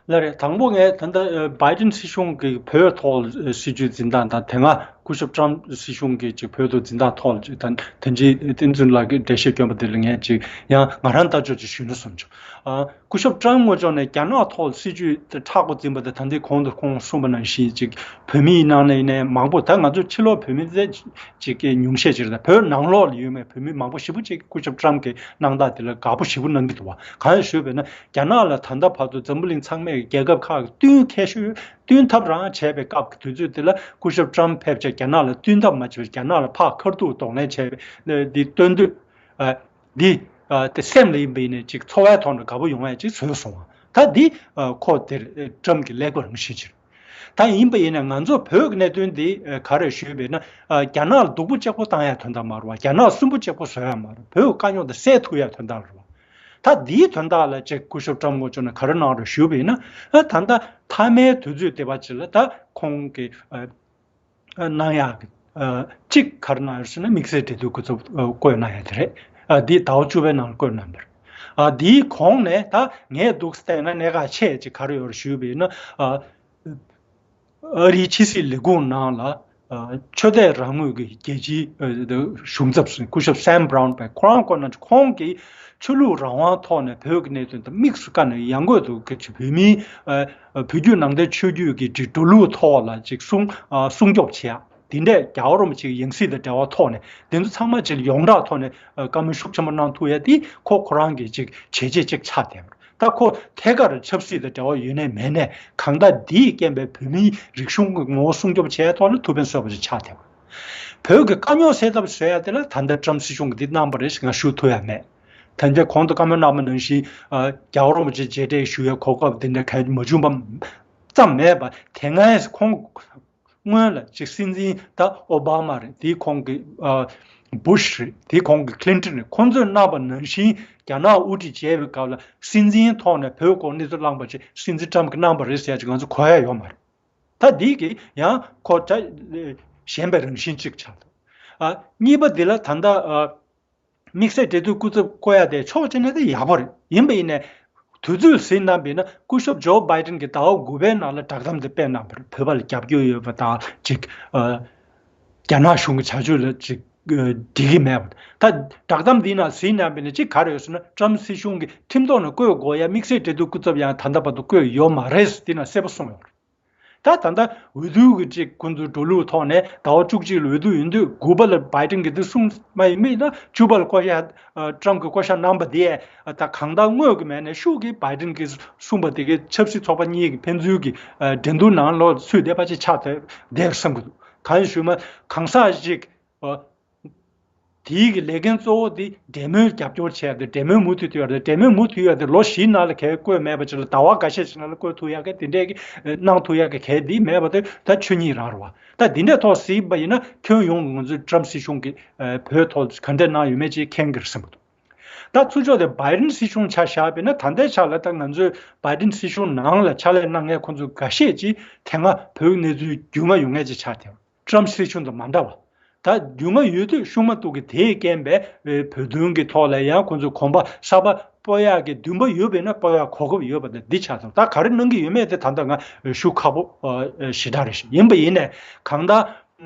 ལགས་རེད། དང་པོ་ངས་ད་ལྟ་ཨ་བྷའི་ཌེན་སྲིད་གཞུང་གིས་བོད་ཐོག་ལ་སྲིད་ཇུས་འཛིན་སྟངས་དང་དེ་སྔ་སྐུ་ཞབས་ཊམ་སྲིད་གཞུང་གིས་ཅིག་བོད་ཐོག་འཛིན་སྟངས་ཐོག་ལ་ཅིག་ད་དེ་རྗེས་བསྟན་འཛིན་ལགས་ཀྱིས་འགྲེལ་བཤད་བསྐྱོན་པ་དེ་ལ་ངས་ཅིག་ཡང་ང་རང་ལྟ་ཕྱོགས་ཅིག་ཞུས་ན་བསམ་བྱུང་། ཨ་སྐུ་ཞབས་ཊམ་ངོས་ཕྱོགས་ནས་རྒྱ་ནག་ཐོག་ལ་སྲིད་ཇུས་དེ་མཁྲེགས་པོ་འཛིན་པ་དེ་ད་ལྟའི་གོང་དུ་ཁོང་གསུངས་པ་ནང་བཞིན་ཅིག་བོད་མིའི་ནང་ནས་ཡིན་ནའི་མང་པོ་ད་ང་ཚོ་ཕྱི་ལོགས་བོད་མི་དེ་ཅིག་གི་ཉུང་ཤས་ཅིག་རེད། ད་བོད་ནང་ལོགས་ལ་ཡོད་མཁན་བོད་མི་མང་པོ་ཞེ་པོ་ཅིག་སྐུ་ཞབས་ཊམ་གྱི་གནང་སྟངས་དེ་ལ་དགའ་པོ་ཞེ་པོ་གནང་གི་འདུག་བ། གང་ཡིན་ཞུས་པས་ན། རྒྱ་ནག་ལ་ད་ལྟ་བར་དུ་འཛམ་བུ་གླིང་ཚང་མས་རྒྱལ་ཁབ་ཁག་གི་བསྟུན་མཁས་ཤོས་བསྟུན་ཐབས་རང་བྱས་པའི་སྐབས་ཀྱི་དུས་ཚོད་དེ་ལ་སྐུ་ཞབས་ཊམ་ཕེབས་བྱས་རྒྱ་ནག་ལ་བསྟུན་ཐབས་མ་བྱས་པར་རྒྱ་ནག་ལ་ཕར་ཁ་ཐུག་གདོང་ལེན་བྱས་པའི་འདི་སྟོན་དུས་འདི་དེ་སེམས་ལ་ཡིན་པ་ཡིན་ནས་ཅིག་འཚོ་བའི་ཐོག་ནས་དགའ་པོ་ཡོང་བ་ཅིག་བཟོས་སོང་བ། ད་འདི་ཁོ་དེར་ཊམ་གྱི་ཀླད་ཀོར་རང་བཞིན་ཅིག་རེད། ད་ཡིན་པ་ཡིན་ན་ང་ཚོ་བོད་ཀྱི་གནད་དོན་འདི་ག་རེ་ཞུས་པས་ན། རྒྱ་ནག་ལ་སྡུག་པོ་གཅིག་པོ་བཏང་ཡ་དོན་དག་མ་རེད་བ། རྒྱ་ནག་སུན་པོ་གཅིག་པོ་བཟོ་ཡ་མ་རེད། བོད་ཀྱི་དཀའ་རྙོག་དེ་སེལ་ཐུབ་ཡ་དོན་དག་རེད་བ། ད་འདིའི་དོན་དག་ལ་ཅིག་སྐུ་ཞབས་ཊམ་ངོས་ཕྱོགས་ནས་ག་རེ་གནང་རེད་ཞུས་པ་ཡིན་ན། ད་ལྟ་མཐའ་མའི་དུས་ཚོད་དེ་བ་ཅིག་ལ་ད་ཁོང་གི་གནང་ཡག་གི་གཅིག་ག་རེ་གནང་ཡོད་ཟེར་ན་དམིགས་བསལ་འབྲེལ་མཐུད་སྐུ་ཚབ་བསྐོས་གནང་ཡ་དེ་རེད། འདི་ཟླ་བ་བཅུ་པའི་ནང་ལ་བསྐོས་གནང་བ་རེད། འདིའི་གོང་ནས་ད་ངས་འདུག་བལྟས་ན་གནད་འགག་ཆེ་ཅིག་ག་རེ་ཡོད་རེད་ཞུས་པ་ཡིན་ན། ཨ་རིའི་ཕྱི་སྲིད་ལས་ཁུངས་ནང་ལ་ཨ་ཆོས་དད་རང་མོས་ཀྱི་རྒྱལ་སྤྱིའི་ཨ་གཞུང་ཚབ་སྐུ་ཞབས་སེམ་བྷ་རའུན་པས་ཁོ་རང་བསྐོས་གནང་། ཁོང་གིས་ཆོས་ལུགས་རང་དབང་ཐོག་ནས་བོད་ཀྱི་གནད་དོན་དང་དམིགས་སུ་བཀར་ནས་ཡང་སྒོས་སུ་ག་ཅིག་བོད་མིའི་ཨ་བོད་བརྒྱུད་ནང་བསྟན་ཆོས་བརྒྱུད་ཀྱི་འགྲོ་ལུགས་ཐོག་ལ་ཅིག་སྲུང་ཨ་སྲུང་སྐྱོབ་བྱེད་ཡ། དེ་འདྲས་རྒྱལ་བ་རིན་པོ་ཆེའི་ཡང་སྲིད་དང་འབྲེལ་བ་ཐོག་ནས་དེ་ཚོ་ཚང་མ་ཅིག་ཡོངས་གྲགས་ཐོག་ནས་ཨ་བཀའ་མོལ་ཤུགས་ཆེན་པོ་གནང་ཐུབ་ཡ་དེ་ཁོ་ཁོ་རང་གི་ཅིག་བྱས་རྗེས་ཅིག་ཆགས་བསྡད་པ་རེད། ད་ཁོ་ཐད་ཀར་ཆབ་སྲིད་དང་འབྲེལ་བ་ཡོད་ནའི་མེད་ནའི་གང་ལྟར་འདིའི་རྐྱེན་པས་བོད་མིའི་རིག་གཞུང་གི་ངོ་བོ་སྲུང་སྐྱོབ་བྱས་ཐོག་ལ་ཐུགས་ཕན་གསོས་པ་ཞིག་ཆགས་བསྡད་པ་རེད། བོད་ཀྱི་དཀའ་རྙོག་སེལ་ཐབས་བཟོ་ཡ་དེ་ལ་ད་ལྟ་ཊམ་སྲིད་གཞུང་གིས་འདི་གནང་པ་རེད་ཞེས་ང་ཞུ་ཐུབ་ཡ་མེད། ད་ལྟ་གོང་དུ་བཀའ་མོལ་གནང་བ་ནང་བཞིན་རྒྱལ་བ་རིན་པོ་ཆེ་མཇལ་འཕྲད་ཞུ་ཡའི་གོ་སྐབས་འདི་འདྲ་གང་ཡང་མ་བྱུང་བ་ཙམ་མེད་པར་དེ་སྔའི་ཁོང་སྔོན་ལ་ཅིག་སྲིད་འཛིན་ད་ཨོ་བྷ་མ་རེད། དེའི་གོང་གི་ཨ་བུ་ཤ་རེད། དེའི་གོང་གི་ཀླིན་ཏོན་རེད། ཁོང་ཚོས་གནང་བ་ནང་བཞིན་རྒྱ་ནག་དབུ་ཁྲིད་བྱས་པའི་སྐབས་ལ་སྲིད་འཛིན་ཐོག་ནས་བོད་སྐོར་གནས་ཚུལ་བླངས་པ་ཅིག་སྲིད་འཛིན་ཊམ་གྱིས་གནང་བ་རེད་ཟེར་ཡ་ཅིག་ང་ཚོ་གོ་ཡ་ཡོད་མ་རེད། ད་འདི་གི་ཡང་ཁོ་ད་ཞན་པའི་རང་བཞིན་ཅིག་ཆགས་འདུག་ཨ་གཉིས་པ་འདི་ལ་ད་ལྟ་ཨ། དམིགས་བསལ་འབྲེལ་མཐུད་སྐུ་ཚབ་བསྐོ་ཡ་དེ་ཕྱོགས་གཅིག་ནས་དེ་ཡག་པོ་རེད། ཡིན་པ་ཡིན་ནའི་དུས་ཚོད་ཟིན་གནང་བས་ན་སྐུ་ཞབས་ཇོ་བྷའི་ཏིན་གྱིས་ཟླ་བ་དགུ་པའི་ནང་ལ་བསྒྲགས་གཏམ་དེ་སྤེལ་གནང་བ་རེད། བོད་པ་ལ་རྒྱབ་སྐྱོར་ཡོད་པ་དང་ཅིག་ཨ་རྒྱ་ནག་གཞུང་གི་བྱ་སྤྱོད་ལ་ཅིག་ཨ་འགྲིག་གི་མེད་པ། ད་བསྒྲགས་གཏམ་འདིའི་ནང་ཟིན་གནང་བས་ན་ཅིག་ག་རེ་ཡོད་ཟེར་ན་ཊམ་སྲིད་གཞུང་གིས་ཁྲིམས་ཐོག་ནས་བསྐོ་དགོས་ཡ་དམིགས་བསལ་འབྲེལ་མཐུད་སྐུ་ཚབ་ཡང་ད་ལྟ་བར་དུ་བསྐོས་ཡོད་མ་རེད་ཟེར་འདི་ནང་གསལ་པོ་གསུངས་ཡོད་རེད། ད་ད་ལྟ་འོས་བསྡུ་གི་ཅིག་ཁོང་ཚོའི་འགྲོ་ལུགས་ཐོག་ནས་ཟླ་བ་བཅུ་གཅིག་ལ་འོས་བསྡུ་ཡིན་དུས་དགུ་པ་ལ་བྷའི་ཌེན་གྱིས་འདི་གསུངས་མ་ཡིན་མིན་ན་བཅུ་པ་ལ་བསྐོ་བཞག་ཨ་ཊམ་གྱིས་བསྐོ་བཞག་གནང་པ་དེ་ད་གང་ལྟར་དངོས་ཀྱི་མེད་ནས་ཤུགས་ཀྱིས་བྷའི་ཌེན་གྱིས་གསུངས་པ་དེ་གའི་ཆབ་སྲིད་ཚོགས་པ་གཉིས་ཀྱི་ཕན་ཚུན་གྱི་ཨ་འགྲན་བསྡུར་ནང་ལོགས་ཚུད་བསྡད་པ་ཅིག་ཆགས་བསྡད་བསྡད་བསམ་གྱི་འདུག་གང་ཡིན་ཞུས་ན་གང་ཟག་ཅིག་ཨ་དེའི་གི་ལས་འགན་གཙོ་བོ་དེ་འབྲེལ་མོལ་རྒྱབ་སྐྱོར་བྱས་ཏེ་འབྲེལ་མོལ་མུ་མཐུད་ཐུབ་ཡག་དེ་འབྲེལ་མོལ་མུ་མཐུད་ཡག་དེ་ལོ་བཞིའི་ནང་ལ་གལ་བསྐོས་མེད་པ་ཅིག་ལ་ཟླ་བ་འགའ་ཤས་ཤིག་ནང་ལ་བསྐོས་ཐུབ་ཡག་གི་དེ་འདྲས་ཀྱི་གནང་ཐུབ་ཡག་གི་གལ་དེ་མེད་པ་དེ་ད་ཆོས་ཉིད་རང་རེད་བ། ད་དེ་འདྲས་ཐོག་གཟིགས་པ་ཡིན་ན་ཁྱོན་ཡོངས་ང་ཚོའི་ཊམ་སྲིད་གཞུང་གིས་བོད་ཐོག་ག་འདྲས་གནང་ཡོད་མེད་ཅིག་མཁྱེན་གྱི་རེད་བསམ་གྱི་འདུག་ད་ཚུར་ཕྱོགས་དེ་བྷའི་ཌེན་སྲིད་གཞུང་ཆ་བཞག་པ་ཡིན་ན་ད་ལྟའི་ཆ་ལ་ད་ང་ཚོའི་བྷའི་ཌེན་སྲིད་གཞུང་ནང་ལ་ཕྱག་ལས་གནང་མཁན་ཁོང་ཚོ་འགའ་ཤས་ཀྱིས་དེ་སྔ་བོད་ཀྱི་གནས་ཚུལ་རྒྱུས་མངའ་ཡོད་མཁན་ཅིག་ཆགས་བསྡད་པ། ཊམ་སྲིད་གཞུང་དང་མ་འདྲ་བ། ད་རྒྱུས་མངའ་ཡོད་དུས་ཤུགས་མ་གཏོགས་ཀྱི་དེའི་རྐྱེན་པས་བོད་དོན་གྱི་ཐོག་ལ་ཡང་ཁོང་ཚོས་གོམ་པ་གསར་པ་སྤོ་ཡག་གི་འདུན་པ་ཡོད་པས་ན་སྤོ་ཡག་གོ་སྐབས་ཡོད་པ་དང་འདི་ཆགས་སོང་། ད་ག་རེ་གནང་གི་ཡོད་མེད་དེ་ད་ལྟ་ང་ཞུ་ཁག་པོ་ཞེ་དྲག་རེད། ཡིན་པ་ཡིན་ནས་གང་ལྟར་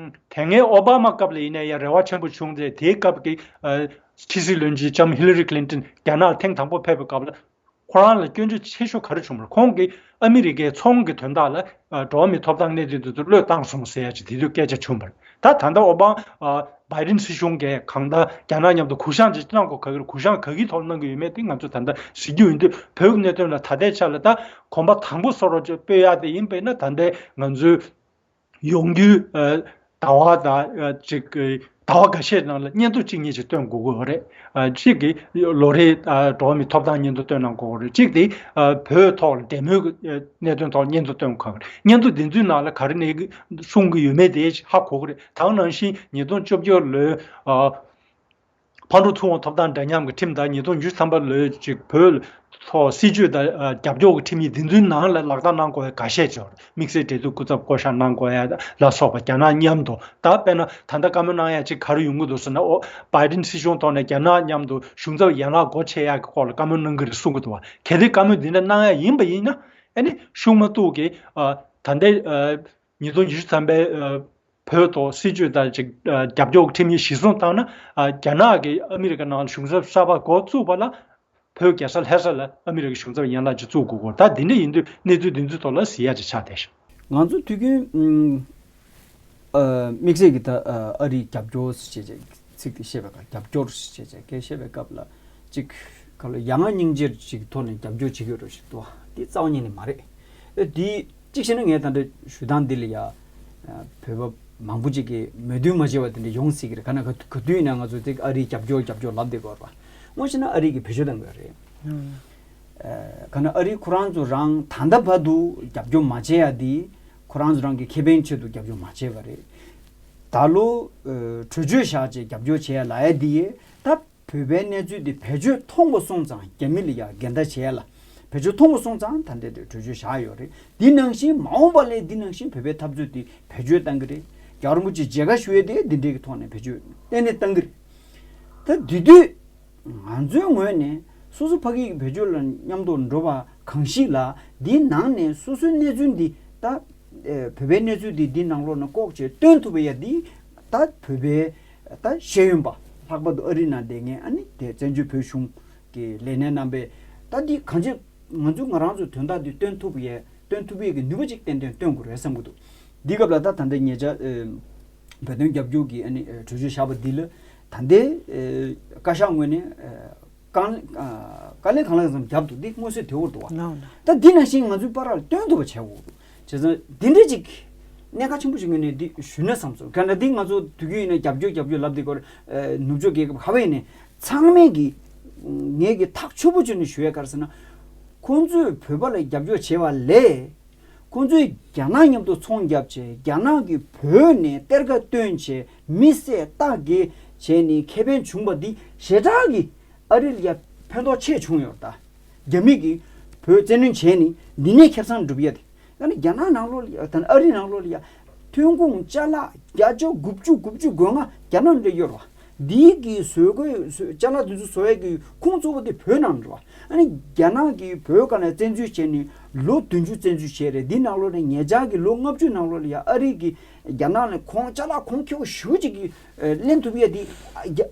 དེ་སྔའི་ཨོ་བྷ་མ་སྐབས་ལ་ཡིན་ནའི་ཡང་རེ་བ་ཆེན་པོ་བྱུང་སྟེ་དེའི་སྐབས་ཀྱི་ཕྱི་སྲིད་བློན་ཆེན་ལྕམ་ཧི་ལ་རི་ཁི་ལིན་ཏོན་རྒྱ་ནག་ཐེངས་དང་པོ་ཕེབས་པའི་སྐབས་ལ། ཁོ་རང་ལ་སྐྱོན་བརྗོད་ཆེ་ཤོས་ག་རེ་བྱུང་བ་རེད། ཁོང་གིས་ཨ་མི་རི་ཀའི་ཚོང་གི་དོན་དག་ལ་ཨ་འགྲོ་བ་མིའི་ཐོབ་ཐང་གནད་དོན་དེ་ཚོ་བློས་བཏང་སོང་ཟེར་ཡ་ཅིག་དེ་དུས་སྐད་ཆ་བྱུང་བ་རེད། ད་ད་ལྟ་ཨོ་བྷ་ཨ་བྷའི་ཌེན་སྲིད་གཞུང་གིས་གང་ལྟར་རྒྱ་ནག་མཉམ་དུ་གུ་བཤངས་ཅིག་གནང་དགོས་ག་གི་རེད། གུ་བཤངས་ག་གི་ཐོག་གནང་གི་ཡོད་མེད་དེ་ང་ཚོ་ད་ལྟ་གཟིགས་རྒྱུ་ཡིན་དུས་བོད་ཀྱི་གནད་དོན་ལ་ད་ལྟའི་ཆ་ལ་ད་གོམ་པ་དང་པོ་སོ་རོ་ཅིག་སྤོས་ཡག་དེ་ཡིན་པས་ན་ད་ལྟའི་ང་ཚོའི་ཡོང་རྒྱུའི་ཨ་ཟླ་བ་དང་ཨ་ཅིག་ཟླ་བ་འགའ་ཤས་ནང་ལ་སྙན་ཐོ་གཅིག་གཉིས་ཅིག་སྟོན་དགོས་ཀྱི་ཡོད་རེད། ཨ་གཅིག་གིས་ལོ་རེའི་ཨ་འགྲོ་བ་མིའི་ཐོབ་ཐང་སྙན་ཐོ་སྟོན་གནང་དགོས་ཀྱི་རེད། གཅིག་དེ་ཨ་བོད་ཐོག་ལ་འབྲེལ་མོལ་གྱི་ཨ་གནད་དོན་ཐོག་སྙན་ཐོ་སྟོན་དགོས་ཀྱི་རེད། སྙན་ཐོ་འདི་ཚོའི་ནང་ལ་ག་རེ་ནས་གསུང་གི་ཡོད་མེད་དེ་ཧ་གོ་གི་རེད། ད་ག་ནང་བཞིན་ཉིས་སྟོང་བཅོ་བརྒྱད་ལོའི་ཨ་ཕར་འགྲོ་ཚུར་འོང་ཐོབ་ཐང་འདྲ་མཉམ་གྱི་ཁྲིམས་དང་ཉིས་སྟོང་ཉི་ཤུ་ཐམ་པ་ལོའི་ཅིག་བོད་ཐོག་སྲིད་བྱུས་དང་ཨ་རྒྱབ་སྐྱོར་གྱི་ཁྲིམས་ཡིག་འདི་ཚོའི་ནང་ལ་ལག་བསྟར་གནང་དགོས་པའི་འགའ་ཤས་ཅིག་ཡོད་རེད། དམིགས་བསལ་འབྲེལ་མཐུད་སྐུ་ཚབ་བསྐོ་བཞག་གནང་དགོས་ཡ་ལ་སོགས་པ་རྒྱ་ནག་མཉམ་དུ། ད་དཔེར་ན་ད་ལྟ་བཀའ་མོལ་གནང་ཡ་ཅིག་ག་རེ་ཡོང་གི་འདུག་ཟེར་ན་ཨོ་བྷའི་ཌེན་སྲིད་གཞུང་ཐོག་ནས་རྒྱ་ནག་མཉམ་དུ་གཞུང་ཚབ་ཡན་ལག་སྒོ་ཕྱེ་ཡ་གི་སྐོར་ལ་བཀའ་མོལ་གནང་གི་རེད་གསུང་གི་འདུག་བ། གལ་ཏེ་བཀའ་མོལ་འདི་འདྲ་གནང་ཡ་ཡིན་པ་ཡིན་ན་ཨ་ནི་ཤུགས་མ་གཏོགས་ཀྱི་ཨ་ད་ལྟའི་ཨ་ཉིས་སྟོང་ཉི་ཤུ་ཐམ་པའི་ཨ་བོད་ཐོག་སྲིད་བྱུས་དང་ཅིག་ཨ་རྒྱབ་སྐྱོར་ཁྲིམས་ཡིག་གཞིར་བཟུང་བཏང་ན་ཨ་རྒྱ་ནག་གིས་ཨ་མི་རི་ཀ་ནང་ལ་གཞུང་ཚབ་གསར་པ་འགོ་བཙུགས་པ་ལ་བོད་རྒྱལ་ས་ལྷ་ས་ལ་ཨ་མི་རི་ཀའི་གཞུང་ཚབ་ཡན་ལག་ཅིག་བཙུགས་དགོས་སྐོར། ད་འདི་འདྲ་ཡིན་དུས་གནས་ཚུལ་འདི་ཚོའི་ཐོག་ལ་གཟིགས་ཡ་ཅིག་ཆགས་བསྡད་ཤག་ང་ཚོ་དུས་རྒྱུན་ཨ་དམིགས་བསལ་གྱི་ད་ཨ་རིའི་རྒྱབ་སྐྱོར་ཟེར་བྱས་ཚིག་དེ་བཤད་པའི་སྐབས་རྒྱབ་སྐྱོར་ཟེར་བྱས་སྐད་བཤད་པའི་སྐབས་ལ་ཅིག་ག་ལ་ཡ་ང་སྙིང་རྗེ་ཅིག་ཐོག་ནས་རྒྱབ་སྐྱོར་བྱེད་ཀྱི་ཡོད་རེད་ཞུ་དོ། འདི་རྩ་བ་ཉིད་ནས་མ་རེད། ཨེ་འདི་གཅིག་བྱས་ན་ངས་ད་ལྟ་ཞུ་སྟངས་འདི་ལ་ཡ་བོད་པ་མང་པོ་ཅིག་གིས་མོས་མཐུན་མ་བྱས་པ་དེ་འདྲ་ཡོང་སྲིད་ཀྱི་རེད། ག་ན་ག་ག་དུས་ཡིན་ན་ང་ཚོ་དེ་ཨ་རིའི་རྒྱབ་སྐྱོར་རྒྱབ་སྐྱོར་ལབ་བསྡད་ཀྱི་ཡོད་རེད་པ། དངོས་བཤད་ན་ཨ་རི་གིས་བེད་སྤྱོད་བཏང་གི་ཡོད་རེད། ཨ་ག་ན་ཨ་རི་ཁོ་རང་ཚོ་རང་ད་ལྟ་བར་དུ་རྒྱབ་སྐྱོར་མ་བྱས་ཡ་དེ་ཁོ་རང་ཚོ་རང་གི་ཁེ་ཕན་ཆེད་དུ་རྒྱབ་སྐྱོར་མ་བྱས་པ་རེད། ད་ལོ་ཨ་གྲོས་ཆོད་བཞག་བྱས་རྒྱབ་སྐྱོར་བྱས་ཡ་ལབ་ཡ་དེ་ད་བོད་པའི་གནས་ཚུལ་དེ་བེད་སྤྱོད་མཐོང་པ་སོང་ཙང་རྒྱ་མི་ལ་ཡ་འགལ་ཟླ་བྱས་ཡ་ལ་བེད་སྤྱོད་མཐོང་པ་སོང་ཙང་ད་ལྟའི་དེ་གྲོས་ཆོད་བཞག་ཡོད་རེད། འདི་ནང་བཞིན་མ་འོངས་པ་ལ་འདི་ནང་བཞིན་བོད་པའི་འཐབ་རྩོད་དེ་བེད་སྤྱོད་བཏང་གི་རེད། རྒྱལ་བ་རིན་པོ་ཆེ་མཇལ་ཁ་ཞུ་ཡས་དེ་འདི་འདྲའི་གི་ཐོག་ནས་བེད་སྤྱོད་གཏན་ནས་བཏང་གི་རེད། ད་འདི་དུས་ང་ཚོའི་ངོས་ནས་སོ་སོ་ཕ་གི་གི་བེད་སྤྱོད་ལ་མཉམ་དུ་འགྲོ་བ་གང་ཞིག་ལ་འདིའི་ནང་ནས་སོ་སོའི་གནས་ཚུལ་འདི་ད་ཨེ་བོད་པའི་གནས་ཚུལ་འདི་འདི་ནང་ལོགས་ནས་ལྐོག་བྱས་སྟོན་ཐུབ་པ་ཡ་འདི་ད་བོད་པའི་ད་ཤེས་ཡོན་པ་ལྷག་པར་དུ་ཨ་རི་ནང་བསྡད་མཁན་ཨ་ནི་དེ་བཙན་བྱོལ་བོད་གཞུང་གི་ལས་སྣེ་རྣམ་པས་ད་འདི་གང་ཅི་ང་ཚོ་ང་རང་ཚོའི་དོན་དག་འདི་སྟོན་ཐུབ་པ་ཡ་སྟོན་ཐུབ་པའི་གི་ནུས་པ་ཅིག་ཏན་ཏན་སྟོན་དགོས་རེད་བསམ་གྱི་འདུག་འདི་སྐབས་ལ་ད་ད་ལྟ་ཉེ་ཆར་ཨེ་བོད་དོན་རྒྱབ་སྐྱོར་གྱི་ཨ་ནི་ཨེ་གྲོས་ཆོད་བཞག་པ་འདི་ལ་ད་ལྟའི་ཨེ་བཀའ་ཤག་ངོས་ནས་ཨེ་དཀའ་ཨ་དཀའ་ལས་གང་ལ་གང་འཚམ་བརྒྱབ་འདུག་འདི་མངོན་གསལ་དོད་པོ་འདུག་བ། ལགས་ལགས། ད་འདི་ནང་བཞིན་ང་ཚོའི་བར་ལ་སྟོན་ཐུབ་པ་བྱེད་དགོས་འདུག་བྱས་ཙང་འདི་འདྲ་ཅིག་གནད་འགག་ཆེན་པོ་ཞིག་ངོས་ནས་འདི་ཞུས་ན་བསམ་སོང་། ག་འདྲ་འདི་ང་ཚོ་དུས་རྒྱུན་ཡིན་ན་རྒྱབ་སྐྱོར་རྒྱབ་སྐྱོར་ལབ་འདི་སྐོར་ཨེ་ནུབ་ཕྱོགས་རྒྱལ་ཁབ་ག་བ་ཡིན་ནའི་ཚང་མས་ཀྱི་ངས་ཀྱི་ཐག་ཆོད་པོ་བྱས་ནས་ཞུ་ཡས་ག་རེ་ཟེར་ན། ཁོང་ཚོས་བོད་པ་ལ་རྒྱབ་སྐྱོར་བྱས་པ་ལས། ཁོང་ཚོས་རྒྱ་ནག་མཉམ་དུ་ཚོང་བརྒྱབ་བྱས་རྒྱ་ནག་གིས་བོད་ནས་གཏེར་ཁ་བཏོན་བྱས་མི་བསད་རྟ་བརྒྱལ་བྱས་ནས་ཁེ་ཕན་བྱུང་བ་འདི་ཞེ་དྲག་གི་ཨ་རི་ལ་ཡ་ཕན་ཐོགས་ཆེ་བྱུང་ཡོད་རེད་ད། རྒྱ་མི་གིས་བོད་བཙན་གནོན་བྱས་ནས་འདི་ནས་ཁེ་བཟང་སྒྲུབ་ཡ་དེ། ཡང་ན་རྒྱ་ནག་ནང་ལོགས་ལ་ཡ་ད་ནི་ཨ་རི་ནང་ལོགས་ལ་ཡ་ཐོན་ཁུངས་ཅ་ལག་བརྒྱ་ཆ་དགུ་བཅུ་དགུ་བཅུ་གོ་ལྔ་རྒྱ་ནག་ནས་ཡོད་རེད་བ། འདི་གི་བཟོ་བཀོད་བཟོ་ཅ་ལག་འདི་ཚོ་བཟོ་ཡ་གི་ཁུངས་གཙོ་བོ་དེ་བོད་ནང་རེད་བ། ཨ་ནི་རྒྱ་ནག་གིས་བོད་སྒང་ལ་བཙན་འཛུལ་བྱས་ནས་ལོ་བདུན་ཅུ་བཙན་འཛུལ་བྱས་རེད། འདི་ནང་ལོགས་ནས་ཉེ་ཆར་གྱི་ལོ་ལྔ་བཅུ་ནང་ལོགས་ལ་ཡ་ཨ་རི་གིས་རྒྱ་ནག་ནས་ཁོང་ཅ་ལག་གོང་ཁེ་པོ་ཞེ་པོ་ཅིག་གི་ཨ་ལེན་ཐུབ་ཡ་འདི་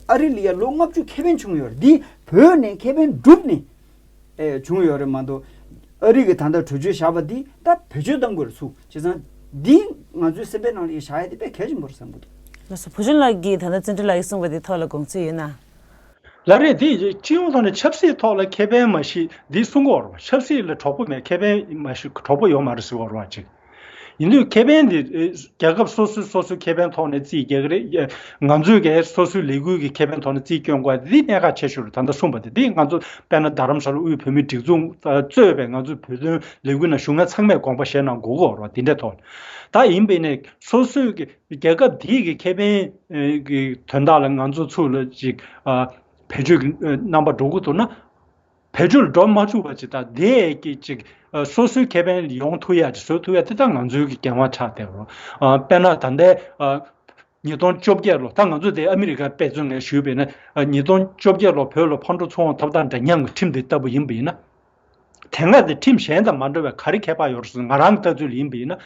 ཨ་རི་ལ་ཡ་ལོ་ལྔ་བཅུ་ཁེ་ཕན་བྱུང་ཡོད་རེད། འདི་བོད་ནས་ཁེ་ཕན་བསྒྲུབས་ནས་ཨེ་བྱུང་ཡོད་རེད་མ་གཏོགས། ཨ་རི་གིས་ད་ལྟ་གྲོས་ཆོད་བཞག་པ་འདི་ད་བེད་སྤྱོད་གཏང་དགོས་རེད་ཚུར། བྱས་ཙང་ འདི་ང་ཚོའི་སེམས་པའི་ནང་ལ་བཞག་ཡ་དེ་དཔེ་གལ་ཆེན་པོ་རེད་བསམ་གྱི་འདུག་ལགས་སོ། བུ་ཆུང་ལགས་ཀྱིས་ད་ལྟ་བརྩོན་འགྲུས་ལགས་ཀྱིས་གསུངས་པ་དེ་ཐོག་ལ་དགོངས་ཚུལ་ཡོད་ན། ལགས་རེད། དེ་སྤྱི་ཡོངས་ཐོག་ནས་ཆབ་སྲིད་ཐོག་ལ་ཁེ་ཕན་མ་ཤེས་འདི་གསུང་གི་ཡོད་རེད་བ། ཆབ་སྲིད་ལ་གྲོགས་པོ་མེད། ཁེ་ཕན་མ་ཤེས་གྲོགས་པོ་ཡོད་མ་རེད་ཟེར་གྱི་ཡོད་རེད་བ་ཅིག་ཡིན་དུས་ཁེ་ཕན་འདི་ཨེ་རྒྱལ་ཁབ་སོ་སོས་སོ་སོའི་ཁེ་ཕན་ཐོག་ནས་རྩིས་རྒྱག་གི་རེད། ང་ཚོས་ཀྱི་སོ་སོའི་ལས་འགུལ་གྱི་ཁེ་ཕན་ཐོག་ནས་རྩིས་སྐྱོན་དགོས་འདི་གནད་འགག་ཆེ་ཤོས་རེད། ད་ལྟ་གསུངས་པ་དེ་འདི་ང་ཚོ་དཔེར་ན་རྡ་རམ་ས་ལ་དབུས་བོད་མིའི་སྒྲིག་འཛུགས་གཙོས་པའི་ང་ཚོའི་བོད་དོན་ལས་འགུལ་ནང་ཞུགས་མཁན་ཚང་མས་དགོངས་པ་བཞེས་གནང་དགོས་ཀྱི་ཡོད་རེད་བ། འདི་འདྲའི་ཐོག་ནས་ད་ཡིན་པས་ནས་སོ་སོའི་གི་རྒྱལ་ཁབ་དེའི་གི་ཁེ་ཕན་གི་དོན་དག་ལ་ང་ཚོ་ཚུར་ལ་ཅིག་ཨ་བེད་སྤྱོད་ཀྱི་རྣམ་པ་འགྲོ་གི་འདུག་ན། བེད་སྤྱོད་འགྲོ་མ་བཅུག་པ་ཅིག་དང་དེ་གི་ཅིག་ཨ་སོ་སོའི་ཁེ་ཕན་ཡོང་ཐུབ་ཡ་ཅིག་བཟོ་ཐུབ་ཡ་དེ་ད་ང་ཚོའི་གི་འགན་དབང་ཆགས་བསྡད་རོགས། ཨ་དཔེར་ན་ད་ལྟའི་ཨ་ཉིས་སྟོང་བཅོ་བརྒྱད་ལོ། ད་ང་ཚོ་དེ་ཨ་མི་རི་ཀའི་དཔེ་མཚོན་ངས་ཞུས་པ་ཡིན་ན། ཨ་ཉིས་སྟོང་བཅོ་བརྒྱད་ལོ་བོད་ལ་ཕར་འགྲོ་ཚུར་འོང་ཐོབ་ཐང་འདྲ་མཉམ་གྱི་ཁྲིམས་དེ་ལྟ་བུ་ཡིན་པ་ཡིན་ན། དེ་སྔ་དེ་ཁྲིམས་གཞན་དང་མ་འདྲ་བའི་ག་རེ་ཁྱད་པར་ཡོད་རེད་ཟེར་ན། ང་རང་ལྟ་ཚུལ་ཡིན་པ་ཡིན་ན།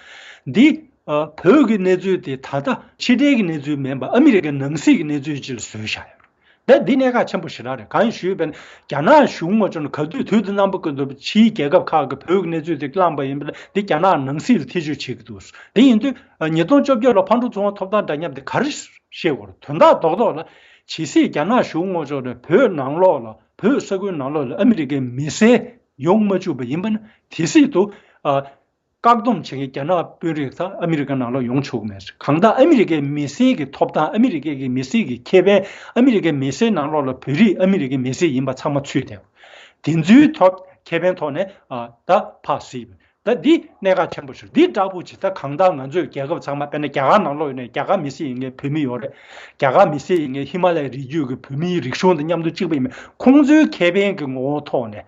འདི་ཨ་བོད་ཀྱི་གནས་ཚུལ་དེ་ད་ལྟ་ཕྱི་འབྲེལ་གྱི་གནས་ཚུལ་མིན་པ་ཨ་མི་རི་ཀའི་ནང་སྲིད་ཀྱི་གནས་ཚུལ་ཅིག་ལ་བཟོས་བཞག་ཡོད་རེད། ད་འདི་གནད་འགག་ཆེན་པོ་ཞེ་དྲག་རེད། གང་ཡིན་ཞུས་པ་ཡིན་ན་རྒྱ་ནག་གཞུང་ངོ་ཕྱོགས་ནས་ག་དུས་དུས་དུས་རྣམ་པ་ཀུན་ཏུ་ཕྱིའི་རྒྱལ་ཁབ་ཁག་གི་བོད་ཀྱི་གནས་ཚུལ་དེ་བླངས་པ་ཡིན་པ་ལ་འདི་རྒྱ་ནག་ནང་སྲིད་ལ་ཐེ་བྱུས་བྱེད་ཀྱི་འདུག་དེ་ཡིན་དུས་ཉིས་སྟོང་བཅོ་བརྒྱད་ལོ་ཕར་འགྲོ་ཚུར་འོང་ཐོབ་ཐང་འདྲ་མཉམ་དེ་ག་རེ་བཤད་དགོས་རེད། དོན་དག་རྡོག་རྡོག་ལ་ཇི་སྲིད་རྒྱ་ནག་གཞུང་ངོ་ཕྱོགས་ནས་བོད་ནང་ལོགས་ལ་བོད་ས་ཁུལ་ནང་ལོགས་ལ་ཨ་མི་རི་ཀའི་མི་སེར་ཡོང་མ་བཅུག་པ་ཡིན་པ་ན་དེ་སྲིད་དུ་ཨ། བཀག་སྡོམ་བྱེད་མཁན་རྒྱ་ནག་དཔོན་རིགས་དང་ཨ་མི་རི་ཀ་ནང་ལོགས་ཡོང་ཆོག་གི་མེད། གང་ལྟར་ཨ་མི་རི་ཀའི་མི་སེར་གྱི་ཐོབ་ཐང་། ཨ་མི་རི་ཀའི་གི་མི་སེར་གྱི་ཁེ་ཕན། ཨ་མི་རི་ཀའི་མི་སེར་ནང་ལོགས་ལ་བོད་རིགས་ཨ་མི་རི་ཀའི་མི་སེར་ཡིན་པ་ཚང་མ་ཚུད་བསྡད། དེ་ཚོའི་ཐོག་ཁེ་ཕན་ཐོག་ནས་ཨ་ད་ཕར་སྲིད། ད་འདི་གནད་འགག་ཆེན་པོ་ཞིག་འདི་འདྲ་པོ་ཅིག་ད་གང་ལྟར་ང་ཚོའི་རྒྱལ་ཁབ་ཚང་མ་དཔེར་ན་རྒྱ་གར་ནང་ལོགས་ཡིན་ནའི་རྒྱ་གར་མི་སེར་ཡིན་མཁན་བོད་མི་ཡོད་རེད། རྒྱ་གར་མི་སེར་ཡིན་མཁན་ཧི་མ་ལ་ཡའི་རི་རྒྱུད་ཀྱི་བོད་མིའི་རིག་གཞུང་དང་མཉམ་དུ་གཅིག་པ་ཡིན་མིན་ཁོང་ཚོའི་ཁེ་ཕན་གྱི་ངོ་བོ་ཐོག་ནས།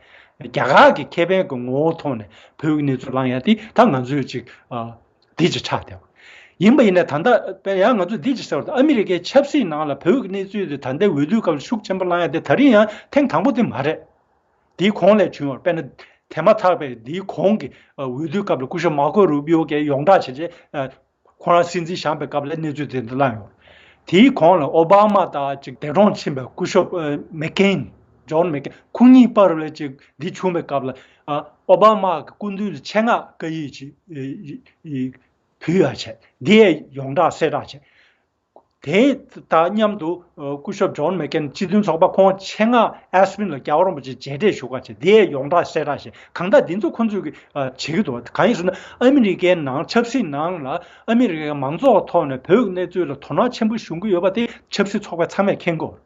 རྒྱ་གར་གྱི་ཁེ་ཕན་གྱི་ངོ་བོ་ཐོག་ནས་བོད་ཀྱི་གནས་ཚུལ་བླང་ཡ་དེ་ད་ང་ཚོས་ཅིག་ཨ་འདི་ཅིག་ཆགས་བསྡད་པ་ཡིན་པ་ཡིན་ན། ད་ལྟ་དཔེ་ཡང་ང་ཚོས་འདི་ཅིག་ཟེར་བ་དང་ཨ་མི་རི་ཀའི་ཆབ་སྲིད་ནང་ལ་བོད་ཀྱི་གནས་ཚུལ་དེ་ད་ལྟའི་འོས་བསྡུའི་སྐབས་ལ་ཤུགས་ཆེན་པོ་བླང་ཡ་དེ་ད་རིང་ཡང་ཐེངས་དང་པོ་དེ་མ་རེད། དེའི་གོང་ལས་བྱུང་བ་དཔེར་ན་དེ་མ་ཐག་པའི་དེའི་གོང་གི་ཨ་འོས་བསྡུའི་སྐབས་ལ་སྐུ་ཞབས་མར་ཁོ་རུ་པིའོ་གིས་ཡོངས་གྲགས་བྱས་རྗེས་ཨ། ཁོ་རང་སྲིད་འཛིན་བཞེངས་པའི་སྐབས་ལ་གནས་ཚུལ་དེ་འདྲ་བླངས་ཡོད། དེའི་གོང་ལ་ཨོ་བྷ་མ་དང་ཅིག་འདས་གྲོངས་ཕྱིན་པའི་སྐུ་ཞབས་ཨ་མེག་ཀེན། ཇོན་མེག་ཀེན། ཁོ་གཉིས་བར་ལ་ཅིག་འདི་བྱུང་བའི་སྐབས་ལ་ཨ་ཨོ་བྷ་མ་གི་སྐུ་མདུན་ལ་ཆེད་མངགས་བཀའ་ཡིག་ཅིག་ཨ་ཨ་ཨ་ཕུལ་ཡ་བྱས། འདི་ཡང་ཡོངས་གྲགས་གསལ་བསྒྲགས་བྱས། དེ་དང་མཉམ་དུ་ཨ་སྐུ་ཞབས་ཇོན་མེག་ཀེན་སྤྱི་མཐུན་ཚོགས་པ་ཁོང་ཆེད་མངགས་ཨེ་སི་པིན་ལ་རྒྱལ་བ་རིན་པོ་ཆེ་མཇལ་འཕྲད་ཞུ་ག་བྱས། དེ་ཡང་ཡོངས་གྲགས་གསལ་བསྒྲགས་བྱས། གང་ལྟར་འདི་ཚོ་ཁོང་ཚོས་ཀྱི་ཨ་བྱེད་ཀྱི་འདུག་གང་ཡིན་ཟེར་ན་ཨ་མི་རི་ཀའི་ནང་ཆབ་སྲིད་ནང་ལ་ཨ་མི་རི་ཀའི་མང་ཚོགས་ཐོག་ནས་བོད་ཀྱི་གནས་ཚུལ་ལ་དོ་སྣང་ཆེན་པོ་ཞུ་གི་ཡོད་པ་དེ་ཆབ་སྲིད་ཚོགས་པ་ཚང་མས་མཁྱེན་གྱི་ཡོད།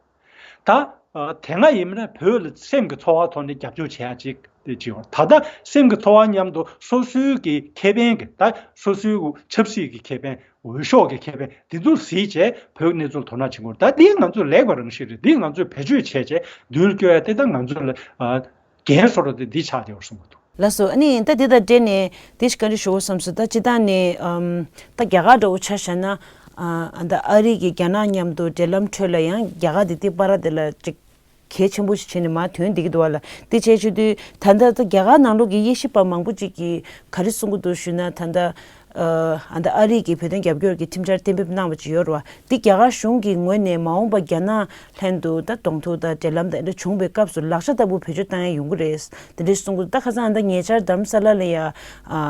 ད་ཨ་དེ་སྔ་ཡིན་ན་བོད་ལ་སེམས་ཀྱི་ཚོར་བ་ཐོག་ནས་རྒྱབ་སྐྱོར་བྱེད་ཡ་ཅིག་དེ་ཅིག་ཡོད། ད་ལྟ་སེམས་ཀྱི་ཚོར་བ་མཉམ་དུ་སོ་སོའི་གི་ཁེ་ཕན་གྱི་ད་སོ་སོའི་གི་ཆབ་སྲིད་ཀྱི་ཁེ་ཕན། འོས་ཤོག་གི་ཁེ་ཕན་དེ་ཚོ་གཟིགས་བྱས་བོད་ཀྱི་གནས་ཚུལ་དོ་སྣང་བྱེད་དགོས། ད་འདི་ང་ཚོས་ལེགས་པ་རང་བཞིན་རེད། འདི་ང་ཚོས་བེད་སྤྱོད་བྱས་བྱས་མདུན་ལ་སྐྱོད་ཡ་དེ་ད་ང་ཚོ་ལ་ཨ་འགན་སོ་ར་དེ་འདི་ཆགས་བསྡད་ཡོད་བསམ་གྱི་འདུག་ལགས་སོ། ཨ་ནི་ད་འདི་དང་འབྲེལ་ནས་འདི་ཞིག་བཀའ་འདྲི་ཞུ་དགོས་བསམ་སོང་། ད་སྤྱིར་བཏང་ནས་ཨམ་ད་རྒྱ་གར་འདྲ་བོ་ཆ་བཞག་ན་ཨ་ད་ཨ་རི་གི་རྒྱ་ནག་མཉམ་དུ་འབྲེལ་ལམ་ཁྲོད་ལ་ཡང་རྒྱ་གར་དེ་དེ་བར་དེ་ལ་ཅིག་གལ་ཆེན་པོ་ཞིག་བྱས་ནས་མར་ཐོན་བསྡད་ཀྱི་འདུག་བ་ལ། དེ་བྱས་བྱེད་དུས་ད་ལྟ་ད་རྒྱ་གར་ནང་ལོགས་ཀྱི་དབྱེ་ཞིབ་པ་མང་པོ་ཅིག་གིས་ག་རེ་གསུང་གི་འདུག་ཞུས་ན། ད་ལྟ་ཨ་ད་ཨ་རི་གིས་བོད་དོན་རྒྱབ་སྐྱོར་གྱི་ཁྲིམས་འཆར་གཏན་འབེབས་གནང་བ་ཅིག་ཡོད་རེད་བ། འདི་རྒྱ་གར་གཞུང་གི་ངོས་ནས་མ་འོངས་པ་རྒྱ་ནག་ལྷན་དུ་ད་གདོང་ཐུག་དང་འབྲེལ་ལམ་དང་འདྲ་བྱུང་བའི་སྐབས་སུ་ལག་ཆ་ལྟ་བུ་བེད་སྤྱོད་བཏང་ཡ་ཡོང་གི་རེད། དེ་འདྲ་གསུང་གི་འདུག་ད་ཁ་སང་ཨ་ད་ཉེ་ཆར་རྡ་རམ་ས་ལ་ལ་ཡ་ཨ་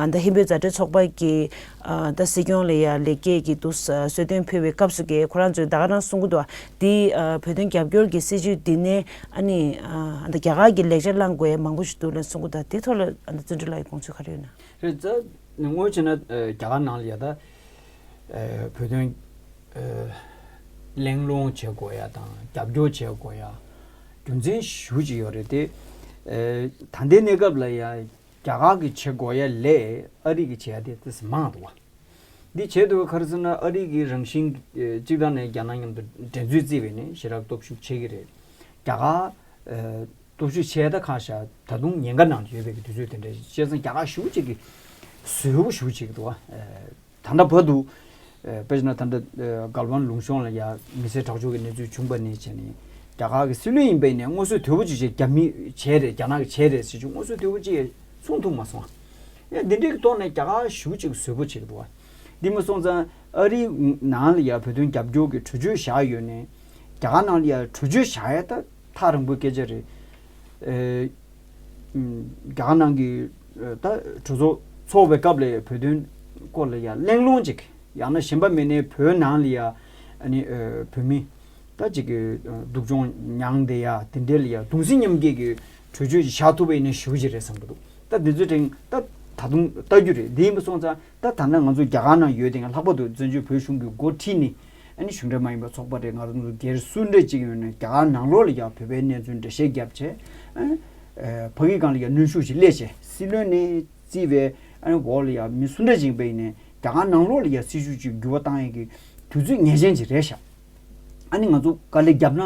ད་ཧིན་བོད་མཛའ་འབྲེལ་ཚོགས་པ་གི་ཨ་ད་སྲིད་སྐྱོང་ལ་ཡ་ལེགས་སྐྱེས་ཀྱི་འདུག་གསོལ་སྟོན་ཕུལ་བའི་སྐབས་སུ་གི་ཁོ་རང་ཚོས་ད་ག་རང་གསུང་གི་འདུག་འདི་ཨ་བོད་དོན་རྒྱབ་སྐྱོར་གྱི་སྲིད་བྱུས་འདི་ནས་ཨ་ནི་ཨ་ད་རྒྱ་གར་གྱི་ལེགས་ཆ་བླང་དགོས་ཡ་མང་པོ་ཞིག་འདུག་ལ་གསུང་གི་འདུག་དེ་ཐོག་ལ་ཨ་ད་བརྩོན་འགྲུས་ལགས་ཀྱི་དགོངས་ཚུལ་ག་རེ་ཡོད་ན། རེད། ད་དངོས་བྱས་ན་ཨ་རྒྱ་གར་ནང་ལ་ཡ་ད་ཨ་བོད་དོན་ཨ་གླེང་སློང་བྱེད་དགོས་ཡ་དང་རྒྱབ་སྐྱོར་བྱེད་དགོས་ཡ་རྒྱུ་མཚན་ཞེ་པོ་ཅིག་ཡོད་རེད་དེ། ཨ་ད་ལྟའི་གནས་སྐབས་ལ་ཡ་རྒྱ་གར་གྱིས་བྱེད་དགོས་ཡ་ལས་ཨ་རི་གིས་བྱེད་ཡ་དེ་ཏོག་ཙམ་མང་འདུག་བ། འདི་བྱེད་དུས་ག་རེ་ཟེར་ན་ཨ་རི་གི་རང་བཞིན་གྱི་སྤྱིར་བཏང་ནས་རྒྱ་ནག་མཉམ་དུ་འགྲན་རྩོད་བརྩིས་པས་ནི་ཞེ་དྲག་སྟོབས་ཤུགས་ཆེ་གི་རེད། རྒྱ་གར་ཨ་སྟོབས་ཤུགས་ཆེ་ད་ཁ་ཤས་ད་དུང་ཉེན་ཁ་ནང་ཡོད་པའི་གི་དུས་ཚོད་དེ་འདྲ་བྱས་ཙང་རྒྱ་གར་ཞེ་པོ་ཅིག་གི་བཟོད་པོ་ཞེ་པོ་ཅིག་འདུག་བ། ཨ་ད་ལྟ་བར་དུ་ཨ་དཔེ་བྱས་ན་ད་ལྟ་ཨ་གལ་ཝན་ལུང་གཤོང་ལ་ཡ་མི་སེར་དྲག་སྤྱོད་ཀྱི་གནས་ཚུལ་བྱུང་པ་ནས་བྱས་ནས་རྒྱ་གར་གྱི་སྲིད་བློན་ཡིན་པ་ཡིན་ནའི་སྔོན་བཟོས་དོད་པོ་ཅིག་བྱས། རྒྱ་མི་བྱས་རེད། རྒྱ་ནག་གི་བྱས་རེད་ཟེར་ཅིག་སྔོན་བཟོས་དོད་པོ་ཅིག་གསུང་ཐུབ་མ་སོང་། ཡ་འདི་འདྲའི་ཐོག་ནས་རྒྱ་གར་ཞེ་པོ་ཅིག་བཟོད་པོ་བྱེད་ཀྱི་འདུག་བ། འདི་མ་སོང་ཙང་ཨ་རིའི་ནང་ལ་ཡ་བོད་དོན་རྒྱབ་སྐྱོར་གྱི་གྲོས་ཆོད་བཞག་ཡོད་ནའི་རྒྱ་གར་ནང་ལ་ཡ་གྲོས་ཆོད་བཞག་ཡ་ད་ཐག་རིང་པོའི་སྐད་ཆ་རེད། ཨེ་ཨམ་རྒྱ་གར་ནང་གི་ཨ་ད་གྲོས་ཚོགས་ཚོགས་པའི་སྐབས་ལ་བོད་དོན་ སྐོར་ལ་ཡ་གླེང་སློང་ཅིག་ཡང་ན་གཞན་པ་མིན་ནའི་བོད་ནང་ལ་ཡ་ཨ་ནི་བོད་མི་ད་ཅིག་གི་སྡུག་སྦྱོང་མྱངས་བསྡད་ཡ་དེ་འདྲའི་ལ་ཡ་གདུང་སེམས་མཉམ་སྐྱེད་ཀྱི་གྲོས་ཆོད་ཅིག་བཞག་ཐུབ་པ་ཡིན་ན་ཞུ་གི་ཅིག་རེད་བསམ་གི་འདུག་ད་འདི་ཚོའི་སྟེང་ད་ད་དུང་ལྟ་རྒྱུ་རེད། འདི་ཡིན་པ་སོང་ཙང་ད་ད་ལྟ་ང་ཚོ་རྒྱ་གར་ནང་ཡོད་དེ་ལྷག་པར་དུ་བཙན་བྱོལ་བོད་གཞུང་གི་འགོ་ཁྲིད་ནི་ཨ་ནི་གཞུང་འབྲེལ་མ་ཡིན་པ་ཚོགས་པ་རེད། ང་རང་ཚོ་སྒེར་སུ་འདྲ་ཅིག་ཡོད་ན་རྒྱ་གར་ནང་ལོགས་ལ་ཡ་བོད་པའི་གནས་ཚུལ་འགྲེལ་བཤད་བརྒྱབ་བྱས་ཨ་ནི་ཕ་གི་སྒང་ལ་ཡ་གནོན་ཤུགས་ཤིག་སླེབས་བྱས་སྲིད་བློན་ནས་བརྩིས་པའི་ཨ་ནི་འོག་ལ་ཡ་མི་སུ་འདྲ་ཅིག་ཡིན་པ་ཡིན་ནའི་རྒྱ་གར་ནང་ལོགས་ལ་ཡ་སྲིད་བྱུས་ཅིག་འགྱུར་བ་བཏང་ཡས་ཀྱི་དུས་ཚོད་ངེས་ཅན་ཅིག་རེད་ཤག་ཨ་ནི་ང་ཚོ་དཀའ་ལས་བརྒྱབ་ན་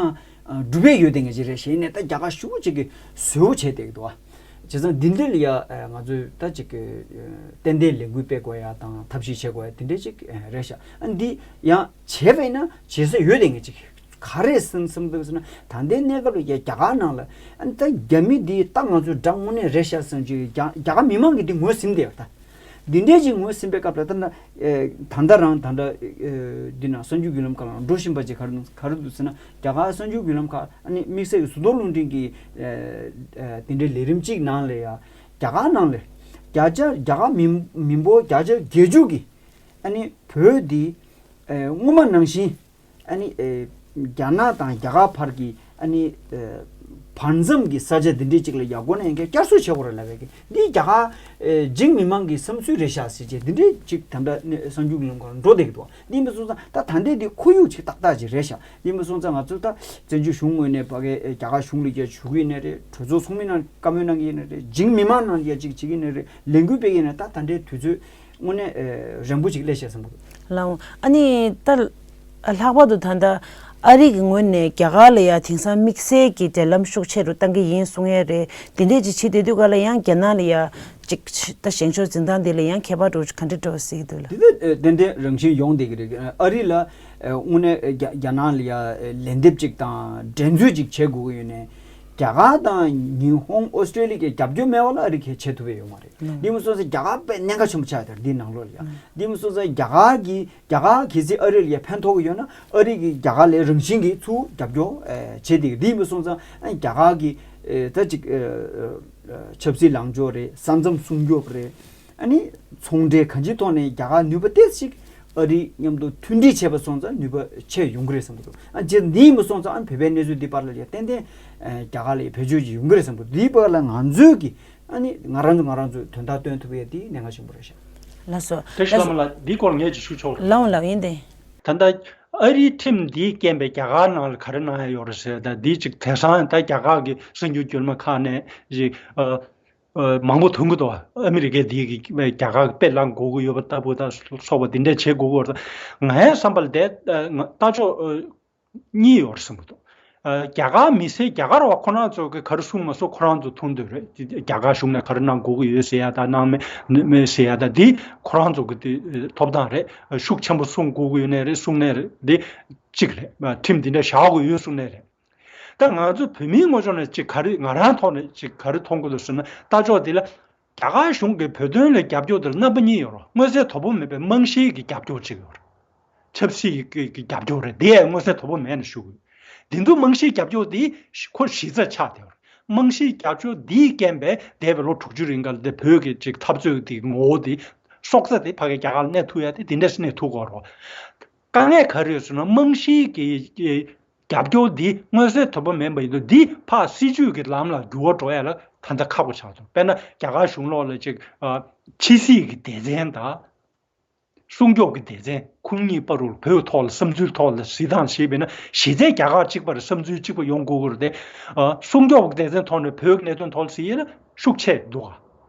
འགྲུབ་པས་ཡོད་དེ་ངེས་ཅིག་རེད་ཤག་ཡིན་ནའི་ད་རྒྱ་གར་ཤུགས་ཆེ་གི་བཟོ་བོ་བྱས་བསྡད་འདུག་ཨ། བྱས་ཙང་འདི་འདྲ་ལ་ཡ་ང་ཚོས་ད་ཅིག་གི་ཏན་ཏན་ལས་འགུལ་སྤེལ་དགོས་ཡ་དང་ཐབས་ཤེས་བྱེད་དགོས་ཡ་དེ་འདྲ་ཅིག་རེད་ཤག་ཨ་འདི་ཡང་བྱས་པས་ན་བྱེད་ས་ཡོད་དེ་ངེས་ཅིག་ག་རེ་བསམ་བསམ་འདུག་ཟེར་ན་ད་ལྟའི་གནས་སྐབས་ལ་ཡ་རྒྱ་གར་ནང་ལ་ཨ་ནི་ད་རྒྱ་མི་འདི་ད་ང་ཚོའི་དགྲ་དངོས་གནས་རེད་ཤག་བསམ་ཅིག་རྒྱ་རྒྱ་གར་མི་མང་གིས་འདི་ངོས་ཟིན་བསྡད་ཡོད་ད། འདི་འདྲའི་ཅིག་ངོས་ཟིན་པའི་སྐབས་ལ་ད་ལྟ་ཨེ་ད་ལྟ་རང་ད་ལྟ་ཨེ་འདི་ན་གསར་འགྱུར་བརྒྱུད་ལམ་ཁག་ལ་འགྲོ་བཞིན་པ་ཅིག་ག་རེ་ག་རེ་འདུག་ཟེར་ན་རྒྱ་གར་གསར་འགྱུར་བརྒྱུད་ལམ་ཁག་ཨ་ནི་དམིགས་བསལ་གྱི་ཟུར་གཏོགས་རླུང་འཕྲིན་གྱི་ཨེ་ཨེ་དེ་འདྲའི་ལས་རིམ་གཅིག་ནང་ལ་ཡ་རྒྱ་གར་ནང་ལ་བརྒྱ་ཆ་རྒྱ་གར་མི་མི་འབོར་བརྒྱ་ཆ་བརྒྱད་ཅུ་གི་ཨ་ནི་བོད་འདི་ཨེ་སྔོན་མ་ནང་བཞིན། ཨ་ནི་ཨེ་རྒྱ་ནག་དང་རྒྱ་གར་བར་གྱི་ཨ་ནི་ཨེ་བར་མཚམས་ཀྱི་ས་ཆ་འདི་འདྲའི་ཅིག་ལ་ཡག་པོ་ནས་ཀྱང་བསྐྱར་གསོ་བྱེད་དགོས་རེད་ལབ་པའི་གི་འདི་རྒྱ་གར་ཨེ་འཇིགས་མི་མང་གི་བསམ་ཚུལ་རེད་ཤག་ཟེར་བྱས་འདི་འདྲའི་ཅིག་ད་ལྟ་གསར་འགྱུར་གྱི་ལམ་ཁར་འགྲོ་བསྡད་ཀྱི་འདུག་འདི་ཡིན་པ་སོང་ཙང་ད་ད་ལྟའི་འདི་ཁོར་ཡུག་ཅིག་ཏག་ཏག་ཅིག་རེད་ཤག་འདི་ཡིན་པ་སོང་ཙང་ང་ཚོ་ད་བཙན་བྱོལ་གཞུང་ངོས་ནས་ཕ་གི་ཨེ་རྒྱ་གར་གཞུང་ལ་རྒྱ་ཞུ་གི་ཡིན་ནའི་རེད། གྲོས་ཚོགས་ཚོགས་མི་ནང་བཀའ་མོལ་གནང་གི་ཡིན་ནའི་རེད། འཇིགས་མི་མང་ནང་ལ་རྒྱ་ཅིག་བྱེད་ཀྱི་ཡིན་ནའི་རེད། ལས་འགུལ་སྤེལ་གྱི་ཡིན་ནའི་ད་ད་ལྟའི་དུས་ཚོད། དངོས་གནས་ཨེ་རན་པོ་ཅིག་སླེབས་ཤག་བསམ་གྱི་འདུག་ལགས་འོང་། ཨ་ནི་ད་ལྷག་པར་དུ་ད་ལྟ་ཨ་རི་གི་ངོས་ནས་རྒྱ་གར་ལ་ཡ་དེང་སང་དམིགས་བསལ་གྱི་འབྲེལ་ལམ་ཤུགས་ཆེ་རུ་བཏང་གི་ཡིན་གསུང་ཡས་རེད། དེ་འདྲས་ཅིག་བྱེད་བསྡད་དུས་ག་ལ་ཡང་རྒྱ་ནག་ལ་ཡ་ཅིག་ད་བཞེངས་ཕྱོགས་འཛིན་སྟངས་དེ་ལ་ཡང་ཁྱད་པར་འགྲོ་ག་འདྲ་འགྲོ་ཟེར་གྱི་འདུག་ལ། དེ་ད་ཏན་ཏན་རང་བཞིན་ཡོང་བསྡད་ཀྱི་རེད། ཨ་རི་ལ་དངོས་གནས་རྒྱ་རྒྱ་ནག་ལ་ཡ་ལན་འདེབས་ཅིག་དང་འགྲན་རྩོད་ཅིག་བྱེད་དགོས་ཀྱི་ཡོད་ནས་རྒྱ་གར་དང་ཉི་ཧོང་ཨོ་སི་ཀྲེ་ལི་ཡའི་རྒྱབ་སྐྱོར་མེད་པ་ལ་ཨ་རི་གིས་བྱེད་ཐུབ་ཡ་ཡོད་མ་རེད། འདི་མ་སོང་ཙང་རྒྱ་གར་དཔེ་གནད་འགག་ཆེན་པོ་ཆགས་ཡོད་དེ་འདི་ནང་ལོགས་ལ་ཡ། འདི་མ་སོང་ཙང་རྒྱ་གར་གྱི་རྒྱ་གར་གལ་སྲིད་ཨ་རི་ལ་ཡ་ཕན་ཐོགས་ཀྱི་ཡོད་ན་ཨ་རི་གིས་རྒྱ་གར་ལ་རང་བཞིན་གྱིས་ཚུར་རྒྱབ་སྐྱོར་ཨེ་བྱེད་དེ། འདི་མ་སོང་ཙང་ཨ་རྒྱ་གར་གྱི་ཨེ་ད་ཅིག་ཨེ་ཨེ་ཆབ་སྲིད་ལངས་ཕྱོགས་རེད། ས་མཚམས་སྲུང་སྐྱོབ་རེད། ཨ་ནི་ཚོང་འབྲེལ་གང་ཅིའི་ཐོག་ནས་རྒྱ་གར་ནུས་པ་ཏོག་ཙམ་ཅིག་ཨ་རི་མཉམ་དུ་མཐུན་སྒྲིལ་བྱས་པ་སོང་ཙང་ནུས་པ་ཆེ་ཡོང་གི་རེད་བསམ་གྱི་འདུག་ཨ་རྗེས་འདི་མ་སོང་ཙང་ཨ་བོད་པའི་གནས་ཚུལ་འདི་བར་ལ་ཡ་ཏན་ཏན་ཨེ་རྒྱ་གར་ལ་ཡ་བེད་སྤྱོད་ཅིག་ཡོང་གི་རེད་བསམ་གྱི་འདུག་འདིའི་བར་ལ་ང་ཚོས་ཀྱི་ཨ་ནི་ང་རང་ཚོ་ང་རང་ཚོའི་དོན་དག་སྟོན་ཐུབ་ཡ་དེ་གནད་འགག་ཆེན་པོ་རེད་ཤག་ལགས་སོ། བཀྲ་ཤིས་ལྷ་མོ་ལགས། འདིའི་སྐོར་ངས་ཅིག་ཞུ་ཆོག་རེད། ལགས་འོང་ལགས་འོང་། ཡིན་ཏེ། ད་ལྟ་ཨ་རིའི་ཁྲིམས་འདིའི་རྐྱེན་པས་རྒྱ་གར་ནང་ལ་ག་རེ་གནང་ཡ་ཡོད་རེད་ཟེར། ད་འདི་ཅིག་དེང་སང་ད་རྒྱ་གར་གྱི་གསར་འགྱུར་བརྒྱུད་ལམ་ཁག་ནས་ཅིག་ཨ་ཨ་མང་པོ་ཐོན་གྱི་འདུག་ཨ་མི་རི་ཀས་འདི་གི་རྒྱ་གར་གྱི་དཔེ་བླངས་དགོས་ཀྱི་ཡོད་པ་ལྟ་བུ་དང་སོགས་པ་འདི་འདྲ་བྱེད་དགོས་ཀྱི་ཡོད་རེད། ང་ཡང་བསམ་པ་ལ་དེ་ཨ་ང་ལྟ་ཕྱོགས་ཨ་གཉིས་ཡོད་རེད་བསམ་གྱི་འདུག་ཨ་རྒྱ་གར་མི་སེར་རྒྱ་གར་བ་ཁོ་རང་ཚོ་གི་ག་རེ་གསུང་མ་གསུང་ཁོ་རང་ཚོ་མཐོང་འདོད་རེད། དེ་རྒྱ་གར་གཞུང་ནས་ག་རེ་གནང་དགོས་ཀྱི་ཡོད་ཟེར་ཡ་དང་གནང་མེད་མེད་ཟེར་ཡ་དང་དེ་ཁོ་རང་ཚོ་གི་དེ་ཐོབ་ཐང་རེད། ཤུགས་ཆེན་པོ་གསུང་དགོས་ཀྱི་ཡོད་ནའི་རེད། གསུང་ནའི་རེད། དེ་གཅིག་རེད། ཁྲིམས་འདི་འདྲ་བཞག་དགོས་ཡོད་གསུང་ནའི་རེད། ད་ང་ཚོ་བོད་མིའི་ངོས་ཕྱོགས་ནས་ཅིག་ག་རེ་ང་རང་ཐོག་ནས་ཅིག་ག་རེ་མཐོང་གི་འདུག་ཟེར་ན་ལྟ་ཕྱོགས་འདི་ལ་རྒྱ་གར་གཞུང་གིས་བོད་དོན་ལ་རྒྱབ་སྐྱོར་དེ་ལ་རྣམ་པ་གཉིས་ཡོད་རེད། མངོན་གསལ་དོད་པོ་མེད་པའི་རྨང་གཞིའི་གི་རྒྱབ་སྐྱོར་ཅིག་ཡོད་རེད། ཆབ་སྲིད་ཀྱི་ཀྱི་རྒྱབ་སྐྱོར་རེད། དེ་ཡང་མངོན་གསལ་དོད་པོ་མེད་ནས་ཞུ་དགོས། དེ་འདུག་རྨང་གཞིའི་རྒྱབ་སྐྱོར་དེ་ཁོ་གཞི་རྩ་ཆགས་བསྡད་ཡོད་རེད། རྨང་གཞིའི་རྒྱབ་སྐྱོར་དེའི་རྐྱེན་པས་འདས་པའི་ལོ་དྲུག་ཅུ་རིང་ག་ལ་དེ་བོད་ཀྱི་ཅིག་འཐབ་རྩོད་ཀྱི་ངོ་བོ་དེ་སྲོག་རྩ་དེ་ཕ་གི་རྒྱ་གར་ལ་གནས་ཐུབ་ཡ་དེ་དེ་འདྲ་ཞིག་གནས་ཐུབ་དགོས་རེད། དཀའ་ངལ་ག་རེ་ཡོད་ཟེར་ན་རྨང་གཞིའི་གི་རྒྱབ་སྐྱོར་འདི་མངོན་གསལ་དོད་པོ་མེད་པ་ཡིན་དུས་འདི་ཕར་སྲིད་ཇུས་ཀྱི་ལམ་ལ་འགྱུར་བ་འགྲོ་ཡ་ལ་ད་ལྟ་ཁག་པོ་ཆགས་སོང་། དཔེར་ན་རྒྱ་གར་གཞུང་ལོགས་ལ་ཅིག་ཨ་ཕྱི་སྲིད་ཀྱི་སྡེ་ཚན་དང་། སྲུང་སྐྱོབ་ཀྱི་སྡེ་ཚན་ཁོང་གཉིས་བར་རུ་བོད་ཐོག་ལ་བསམ་ཚུལ་ཐོག་ལ་གཟིགས་སྟངས་ཤིག་བྱས་ན་གཞི་རྩའི་རྒྱ་གར་གཅིག་པ་རེད། བསམ་ཚུལ་གཅིག་པ་ཡོང་དགོས་ཀྱི་རེད་དེ། ཨ་སྲུང་སྐྱོབ་ཀྱི་སྡེ་ཚན་ཐོག་ནས་བོད་ཀྱི་གནད་དོན་ཐོག་ལ་གཟིགས་ཡས་ལ་ཤུགས་ཆེ་འདུག་ག་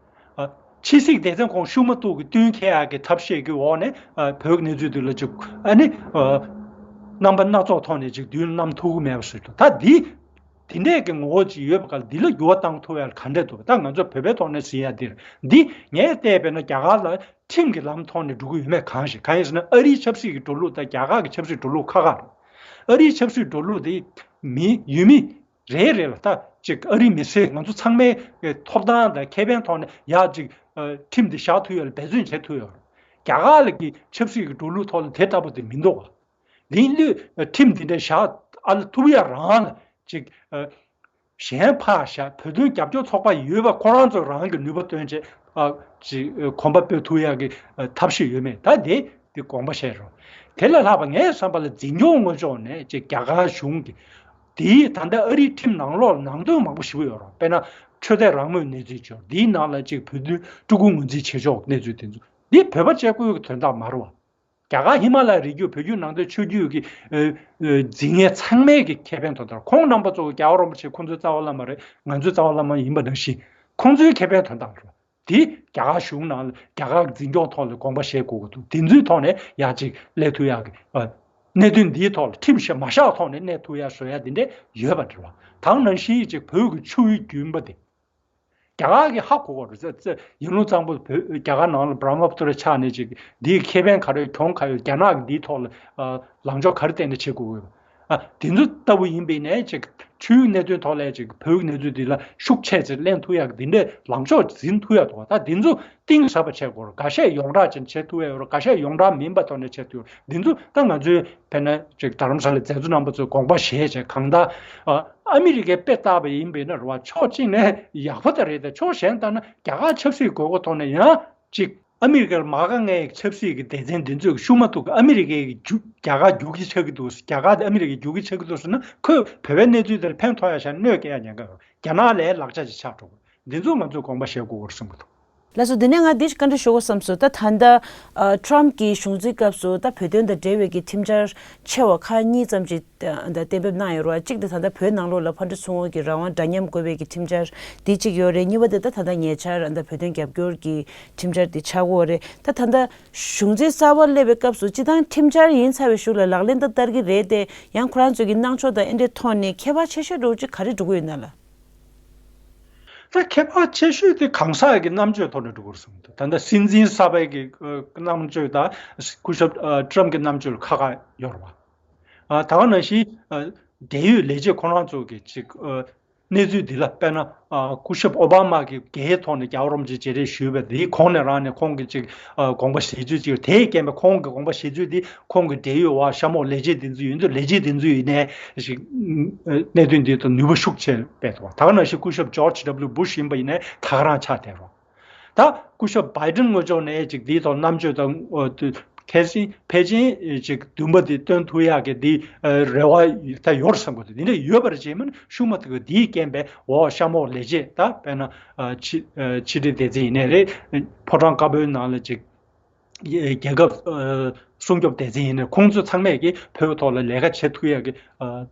ཨ་ཕྱི་སྲིད་སྡེ་ཚན་ཁོང་ཤུགས་མ་གཏོགས་ཀྱི་བསྟུན་མཁས་ཡག་གི་ཐབས་ཤེས་ཀྱི་འོག་ནས་ཨ་བོད་ཀྱི་གནས་ཚུལ་འདི་ལ་ཅིག་ཨ་ནི་ཨ་རྣམ་པ་སྣ་ཚོགས་ཐོག་ནས་ཅིག་མདུན་ལམ་ཐུག་གི་མེད་པ་བཟོས་འདུག་ད་འདི་དེ་འདྲས་ཀྱི་ངོ་བོ་ཅིག་ཡོད་པ་ག་ལ་འདི་ལ་འགྱུར་བ་བཏང་ཐུབ་ཡ་ལ་ག་འདྲས་འདུག་ད་ང་ཚོ་བོད་པའི་ཐོག་ནས་གཟིགས་ཡ་འདིར་འདི་ངས་བལྟས་པས་ན་རྒྱ་གར་ལ་ཁྲིམས་ཀྱི་ལམ་ཐོག་ནས་འགྲོ་གི་ཡོད་མེད་གང་ཞིག་གང་ཡིན་ཟེར་ན་ཨ་རིའི་ཆབ་སྲིད་ཀྱི་འགྲོ་ལུགས་དང་རྒྱ་གར་གྱི་ཆབ་སྲིད་འགྲོ་ལུགས་ཁ་ཁ་རེད། ཨ་རིའི་ཆབ་སྲིད་འགྲོ་ལུགས་དེ་མི་ཡུལ་མི་རེ་རེ་ལ་ད་ཅིག་ཨ་རིའི་མི་སེར་ང་ཚོ་ཚང་མའི་ཐོབ་ཐང་དང་ཁེ་ཕན་ཐོག་ནས་ཡག་ཅིག་ཁྲིམས་དེ་བཞག་ཐུབ་ཡོད་ལ་འབད་བརྩོན་བྱེད་ཐུབ་ཡོད་རེད། རྒྱ་གར་ལ་གི་ཆབ་སྲིད་ཀྱི་འགྲོ་ལུགས་ཐོག་ལ་དེ་ལྟ་བུ་དེ་མི་འདུག་ག་དེ་ལུས་ཁྲིམས་དེ་འདྲ་བཞག་ཨ་ལ་ཐུབ་ཡ་རང་ལ་ཅིག་གཞན་ཕར་བཞག་བོད་དོན་རྒྱབ་སྐྱོར་ཚོགས་པ་ཡོད་པ་ཁོ་རང་ཚོ་རང་གི་ནུས་པ་བཏོན་བྱས་ ཨ་ཅིག་གོམ་པ་སྤོས་ཐུབ་ཡག་གི་ཨ་ཐབས་ཤེས་ཡོད་མེད་ད་དེ་དེ་དགོངས་པ་བཞེས་རོགས། དེ་ལས་ལྷག་པ་ངའི་བསམ་པ་ལ་འཛིན་སྐྱོང་ངོས་ཕྱོགས་ནས་ཅིག་རྒྱ་གར་གཞུང་གི་དེའི་ད་ལྟ་ཨ་རིའི་ཁྲིམས་ནང་ལོགས་ནང་དོན་མང་པོ་ཞིག་ཡོད་རོགས། དཔེར་ན་ཆོས་དད་རང་མོས་གནས་ཚུལ་ཅིག་ཡོད་རོགས། དེའི་ནང་ལ་ཅིག་བོད་དོན་ཕྲུ་གུ་ངོས་འཛིན་བྱེད་ཕྱོགས་གནས་ཚུལ་དེ་ཚོ་འདི་བོད་པ་བཅས་བཀོད་ཀྱི་དོན་དག་མ་རེད་བ། རྒྱ་གར་ཧི་མ་ལ་ཡའི་རི་རྒྱུད་བོད་བརྒྱུད་ནང་བསྟན་ཆོས་བརྒྱུད་ཀྱི་ཨ་ཨ་འཛིན་མཁན་ཚང་མའི་གི་ཁེ་ཕན་དོན་དག་ཁོང་རྣམ་པ་ཚོ་རྒྱལ་བ་རིན་པོ་ཆེ་ཁོང་ཚོའི་རྩ་བ་བླ་མ་རེད། ང་ཚོའི་རྩ་བ་བླ་མ་ཡིན་པ་ནང་བཞིན་ཁོང་ཚོའི་ཁེ་ཕན་དོན་དག་རེད། དེ་རྒྱ་གར་གཞུང་ནང་ལ་རྒྱ་གར་གྱི་འཛིན་སྐྱོང་ཐོག་ལ་དགོངས་པ་བཞེས་དགོས་ཀྱི་འདུག་དེ་ཚོའི་ཐོག་ནས་ཡང་ཅིག་སླེབས་ཐུབ་ཡག་གི་ཨ་གནད་དོན་འདིའི་ཐོག་ལ་ཁྲིམས་བཞག་མ་བཞག་ཐོག་ནས་གནས་ཐུབ་ཡག་བཟོ་ཡག་འདི་འདྲས་ཡོད་པ་འདྲ་བ། དེ་ནང་བཞིན་ཅིག་བོད་ཀྱི་ཆུ་བོའི་རྒྱུན་པ་དེ། རྒྱ་གར་གྱི་ཧ་གོ་གོ་རེད་ཟེར་ཟེར་ཡིན་ལུགས་གཙང་པོ་བོད་རྒྱ་གར་ནང་ལ་བྷ་ར་མ་པུ་ཏྲ་ཆགས་ནས་ཅིག་འདིའི་ཁེ་ཕན་ག་རེ་གྱོང་ག་ཡོད། རྒྱ་ནག་གི་འདིའི་ཐོག་ལ་ཨ་ལངས་ཕྱོགས་ག་རེ་བསྟན་ནས་བྱེད་དགོས་ཀྱི་ཡོད། ཨ་དེ་ཚོ་ལྟ་བུ་ཡིན་པས་ནས་ཅིག་ཆུའི་གནད་དོན་ཐོག་ལ་ཅིག་བོད་ཀྱི་གནས་ཚུལ་འདི་ལ་ཤུགས་ཆེ་ཙམ་གླེང་ཐུབ་ཡག་འདི་འདྲའི་ལངས་ཕྱོགས་འཛིན་ཐུབ་ཡག་འདུག་ད་འདི་ཚོ་གཏིང་ཟབ་པ་བྱེད་དགོས་རེད། འགའ་ཤས་ཡོངས་གྲགས་ཅན་བྱེད་ཐུབ་ཡག་ཡོད་རེད། འགའ་ཤས་ཡོངས་གྲགས་མིན་པ་ཐོག་ནས་བྱེད་ཐུབ་ཡོད། འདི་ཚོ་ད་ང་ཚོའི་དཔེར་ན་ཅིག་རྡ་རམ་ས་ལའི་མཛད་གཙོ་རྣམ་པ་ཚོས་དགོངས་པ་བཞེས་བྱས་གང་ལྟར་ཨ་ཨ་མི་རི་ཀས་དཔེ་བལྟས་པ་ཡིན་པས་ན་རེད་བ། ཕྱོགས་གཅིག་ནས་ཡག་པོ་ད་རེད་དེ་ཕྱོགས་གཞན་ལྟར་ན་རྒྱ་གར་ཆབ་སྲིད་དགོས་མཁོ་ཐོག་ནས་ཡང་ཅིག་ཨ་མི་རི་ཀར་མ་དགའ་མཁན་ཆབ་སྲིད་ཀྱི་སྡེ་ཚན་འདི་ཚོས་ཤུགས་མ་ཐུག་གི་ཨ་མི་རི་ཀའི་རྒྱུ་རྒྱ་གར་རྒྱུག་ཁྱི་ཆགས་ཀྱི་འདུག་རྒྱ་གར་དེ་ཨ་མི་རི་ཀའི་རྒྱུག་ཁྱི་ཆགས་ཀྱི་འདུག་ཟེར་ན་ཁོས་བོད་པའི་གནས་ཚུལ་དེར་ཕན་ཐོགས་ཡ་ཆ་གནོད་སྐྱེལ་ཡ་ཉེན་ཁ་ཡོད། རྒྱ་ནག་ལའི་ལག་ཆ་ཅིག་ཆགས་འགྲོ་གི་འདི་ཚོ་ང་ཚོས་དགོངས་པ་བཞེས་དགོས་སྐོར་གསུངས་པ་འདུག་ལགས་སོ། འདི་ནས་ང་འདི་བཀའ་འདྲི་ཞུ་དགོས་བསམ་སོང་། ད་ད་ལྟ་ཨ་ཊྲམ་གྱི་གཞུང་འཛིན་སྐབས་སུ་ད་བོད་དོན་དང་འབྲེལ་བའི་གི་ཁྲིམས་འཆར་ཆེ་བ་ཁག་གཉིས་ཙམ་ཅིག་ཨ་ད་གཏན་འབེབས་གནང་ཡོད་རེད་བ། གཅིག་དེ་ད་ལྟ་བོད་ནང་ལོགས་ལ་ཕར་འགྲོ་ཚུར་འོང་གི་རང་དབང་འདྲ་མཉམ་དགོས་པའི་གི་ཁྲིམས་འཆར་འདི་གཅིག་ཡོད་རེད། གཉིས་པ་དེ་ད་ད་ལྟ་ཉེ་ཆར་ཨ་ད་བོད་དོན་རྒྱབ་སྐྱོར་གྱི་ཁྲིམས་འཆར་འདི་ཆགས་ཀྱི་ཡོད་རེད། ད་ད་ལྟ་གཞུང་འཛིན་གསར་པ་སླེབས་པའི་སྐབས་སུ་སྤྱི་བཏང་ཁྲིམས་འཆར་ཡིན་ཚར་བའི་གཞུག་ལ་ལག་ལེན་ད་བསྟར་གྱི་རེད་དེ། ཡང་ཁོ་རང་ཚོའི་གི་གནང་ཕྱོགས་དང་ཨེ་འདྲའི་ཐོག་ནས་ཁྱད་པར་ཆེ་ཤོས་འདྲ་བོ་ཅིག་ག་རེ་འགྲོ་གི་ཡོད་ན་ལགས། ད་ཁྱད་པར་ཆེ་ཤོས་དེ་གང་ཟག་གི་རྣམ་དཔྱོད་ཐོག་ནས་འགྲོ་དགོས་རེད་བསམ་གྱི་འདུག་ད་ལྟ་སྲིད་འཛིན་གསར་པའི་གི་ཨ་རྣམ་དཔྱོད་དང་སྐུ་ཞབས་ཨ་ཊྲམ་གྱི་རྣམ་དཔྱོད་ལ་ཁ་ཁ་ཡོད་རེད་བ། ཨ་ད་ག་ནང་བཞིན་ཨ་འབྲེལ་ཡོད་ལས་བྱེད་ཁོ་རང་ཚོ་གི་ཅིག་ཨ་གནས་ཚུལ་འདི་ལ་དཔེར་ན་ཨ་སྐུ་ཞབས་ཨོ་བྷ་མ་གི་སྒེར་ཐོག་ནས་རྒྱལ་བ་རིན་པོ་ཆེ་མཇལ་འཕྲད་ཞུས་པ་དེའི་གོང་ནས་རང་ནས་ཁོང་གི་ཅིག་ཨ་དགོངས་པ་བཞེས་ཚུལ་ཅིག་ཡོད། དེའི་རྐྱེན་པས་ཁོང་གི་དགོངས་པ་བཞེས་ཚུལ་དེ་ཁོང་གི་འབྲེལ་ཡོད་བ་གཤམ་འོག་ལས་བྱེད་དེ་ཚོ་ཡིན་ཚུལ་ལས་བྱེད་དེ་ཚོ་ཡིན་ནས་ཞིག་གནད་དོན་འདི་ཐོག་ནུས་པ་ཤུགས་ཆེ་སྤེལ་ཐུབ་པ། ད་ག་ནང་བཞིན་སྐུ་ཞབས་ཇོརྗ་ཌབ་ལུ་བྷུཤ་ཡིན་པ་ཡིན་ནའི་ད་ག་རང་ཆགས་བསྡད་རོགས། ད་སྐུ་ཞབས་བྷའི་ཌེན་ངོས་ཕྱོགས་ནས་ཅིག་འདིའི་ཐོག་རྣམ་དཔྱོད་དང་ཨོ་དུ་ཕལ་ཆེར་ཕལ་ཆེར་ཅིག་འདུན་པ་དེ་སྟོན་ཐུབ་ཡག་གི་འདི་ཨ་རེ་བ་ད་ཡོད་བསམ་གི་འདུག་འདི་འདྲ་ཡོད་པར་བྱས་མིན་ཤུགས་མ་ཐུག་གི་འདིའི་རྐྱེན་པས་འོ་གཤམ་འོག་ལས་བྱེད་ད་དཔེར་ན་ཨ་ཕྱི་ཨ་ཕྱི་དྲིལ་སྡེ་ཚན་ཡིན་ནའི་རེད། ཕོ་བྲང་དཀར་པོའི་ནང་ལ་ཅིག་རྒྱལ་ཁབ་ཨ་སྲུང་སྐྱོབ་སྡེ་ཚན་ཡིན་ནའི་ཁོང་ཚོ་ཚང་མས་ཀྱི་བོད་ཐོག་ལ་ལས་ཀ་བྱེད་ཐུབ་ཡག་གི་ཨ་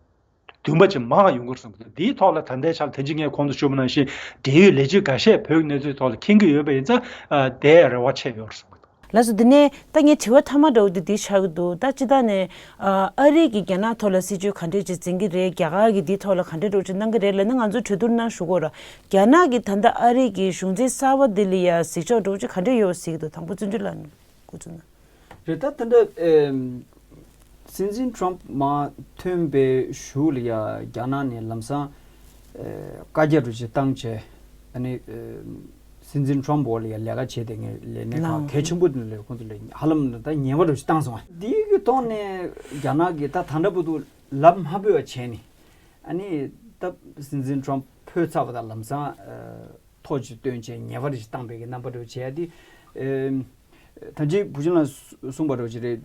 འདུན་པ་ཅིག་མང་བ་ཡོང་གི་རེད་བསམ་གི་འདུག་འདིའི་ཐོག་ལ་ད་ལྟའི་ཆར་ད་ཅི་ངས་གོང་དུ་ཞུས་པ་ནང་བཞིན་འབྲེལ་ཡོད་ལས་བྱེད་འགའ་ཤས་བོད་ཀྱི་གནས་ཚུལ་ཐོག་ལ་མཁྱེན་གྱི་ཡོད་པ་ཡིན་ཙང་ཨ་དེ་རེ་བ་ཆེ་ཡོད་རེད་བསམ་གི་འདུག་ལགས་སོ། འདི་ནས་ད་ངས་དྲི་བ་མཐའ་མ་འདྲ་བོ་འདི་འདི་ཆགས་ཀྱི་འདུག་ད་སྤྱིར་བཏང་ནས་ཨ་ཨ་རི་གིས་རྒྱ་ནག་ཐོག་ལ་སྲིད་ཇུས་ག་འདྲས་ཅིག་འཛིན་གྱི་རེད། རྒྱ་གར་གྱིས་འདིའི་ཐོག་ལ་ག་འདྲས་འདྲ་བོ་ཅིག་གནང་གི་རེད་ལབ་ན་ང་ཚོས་གྲོས་བསྡུར་གནང་ཞུ་དགོས་ར། རྒྱ་ནག་གིས་ད་ལྟ་ཨ་རི་གི་གཞུང་འཛིན་གསར་པ་འདི་ལ་ཡ་གཟིགས་ཕྱོགས་འདྲ་བོ་ཅིག་ག་འདྲས་ཡོད་པ་གཟིགས་ཀྱི་འདུག་དང་པོ་བརྩོན་འགྲུས་ལགས་ནས་འགོ་བཙུགས་ན། རེད། ད་ད་ལྟ་ཨེམ། སྲིད་འཛིན་ཊམ་མར་ཐོན་པའི་གཞུག་ལ་ཡ་རྒྱ་ནག་ནས་ལམ་སང་ཨེ་བཀའ་རྒྱ་འདྲ་བོ་ཅིག་བཏང་བྱས། ཨ་ནི་ཨེམ། སྲིད་འཛིན་ཊམ་འོག་ལ་ཡ་ལས་ཀ་བྱས་ཏེ་ངས་ལས་གནས་ཁག་ལའོ་གལ་ཆེན་པོ་དེ་ལས་ཁོང་ཚོ་ལ་ཧ་ལམ་ད་ཉེས་པ་འདྲ་བོ་ཅིག་བཏང་སོང་བ། འདི་གི་ཐོག་ནས་རྒྱ་ནག་གིས་ད་ད་ལྟ་བར་དུ་ལབ་མ་ཕོད་པ་བྱས་ནས། ཨ་ནི་ད་སྲིད་འཛིན་ཊམ་ཕོད་ཚར་བ་དང་ལམ་སང་ཨ་ཐོ་ཅིག་བཏོན་བྱས་ཉེས་པ་རེ་ཞིག་བཏང་པའི་གི་རྣམ་པ་འདྲ་བོ་བྱས་ཏེ། ཨེམ། ད་ཅི་བུ་ཆུང་ལགས་གསུངས་པ་འདྲ་བོ་ཅིག་རེད།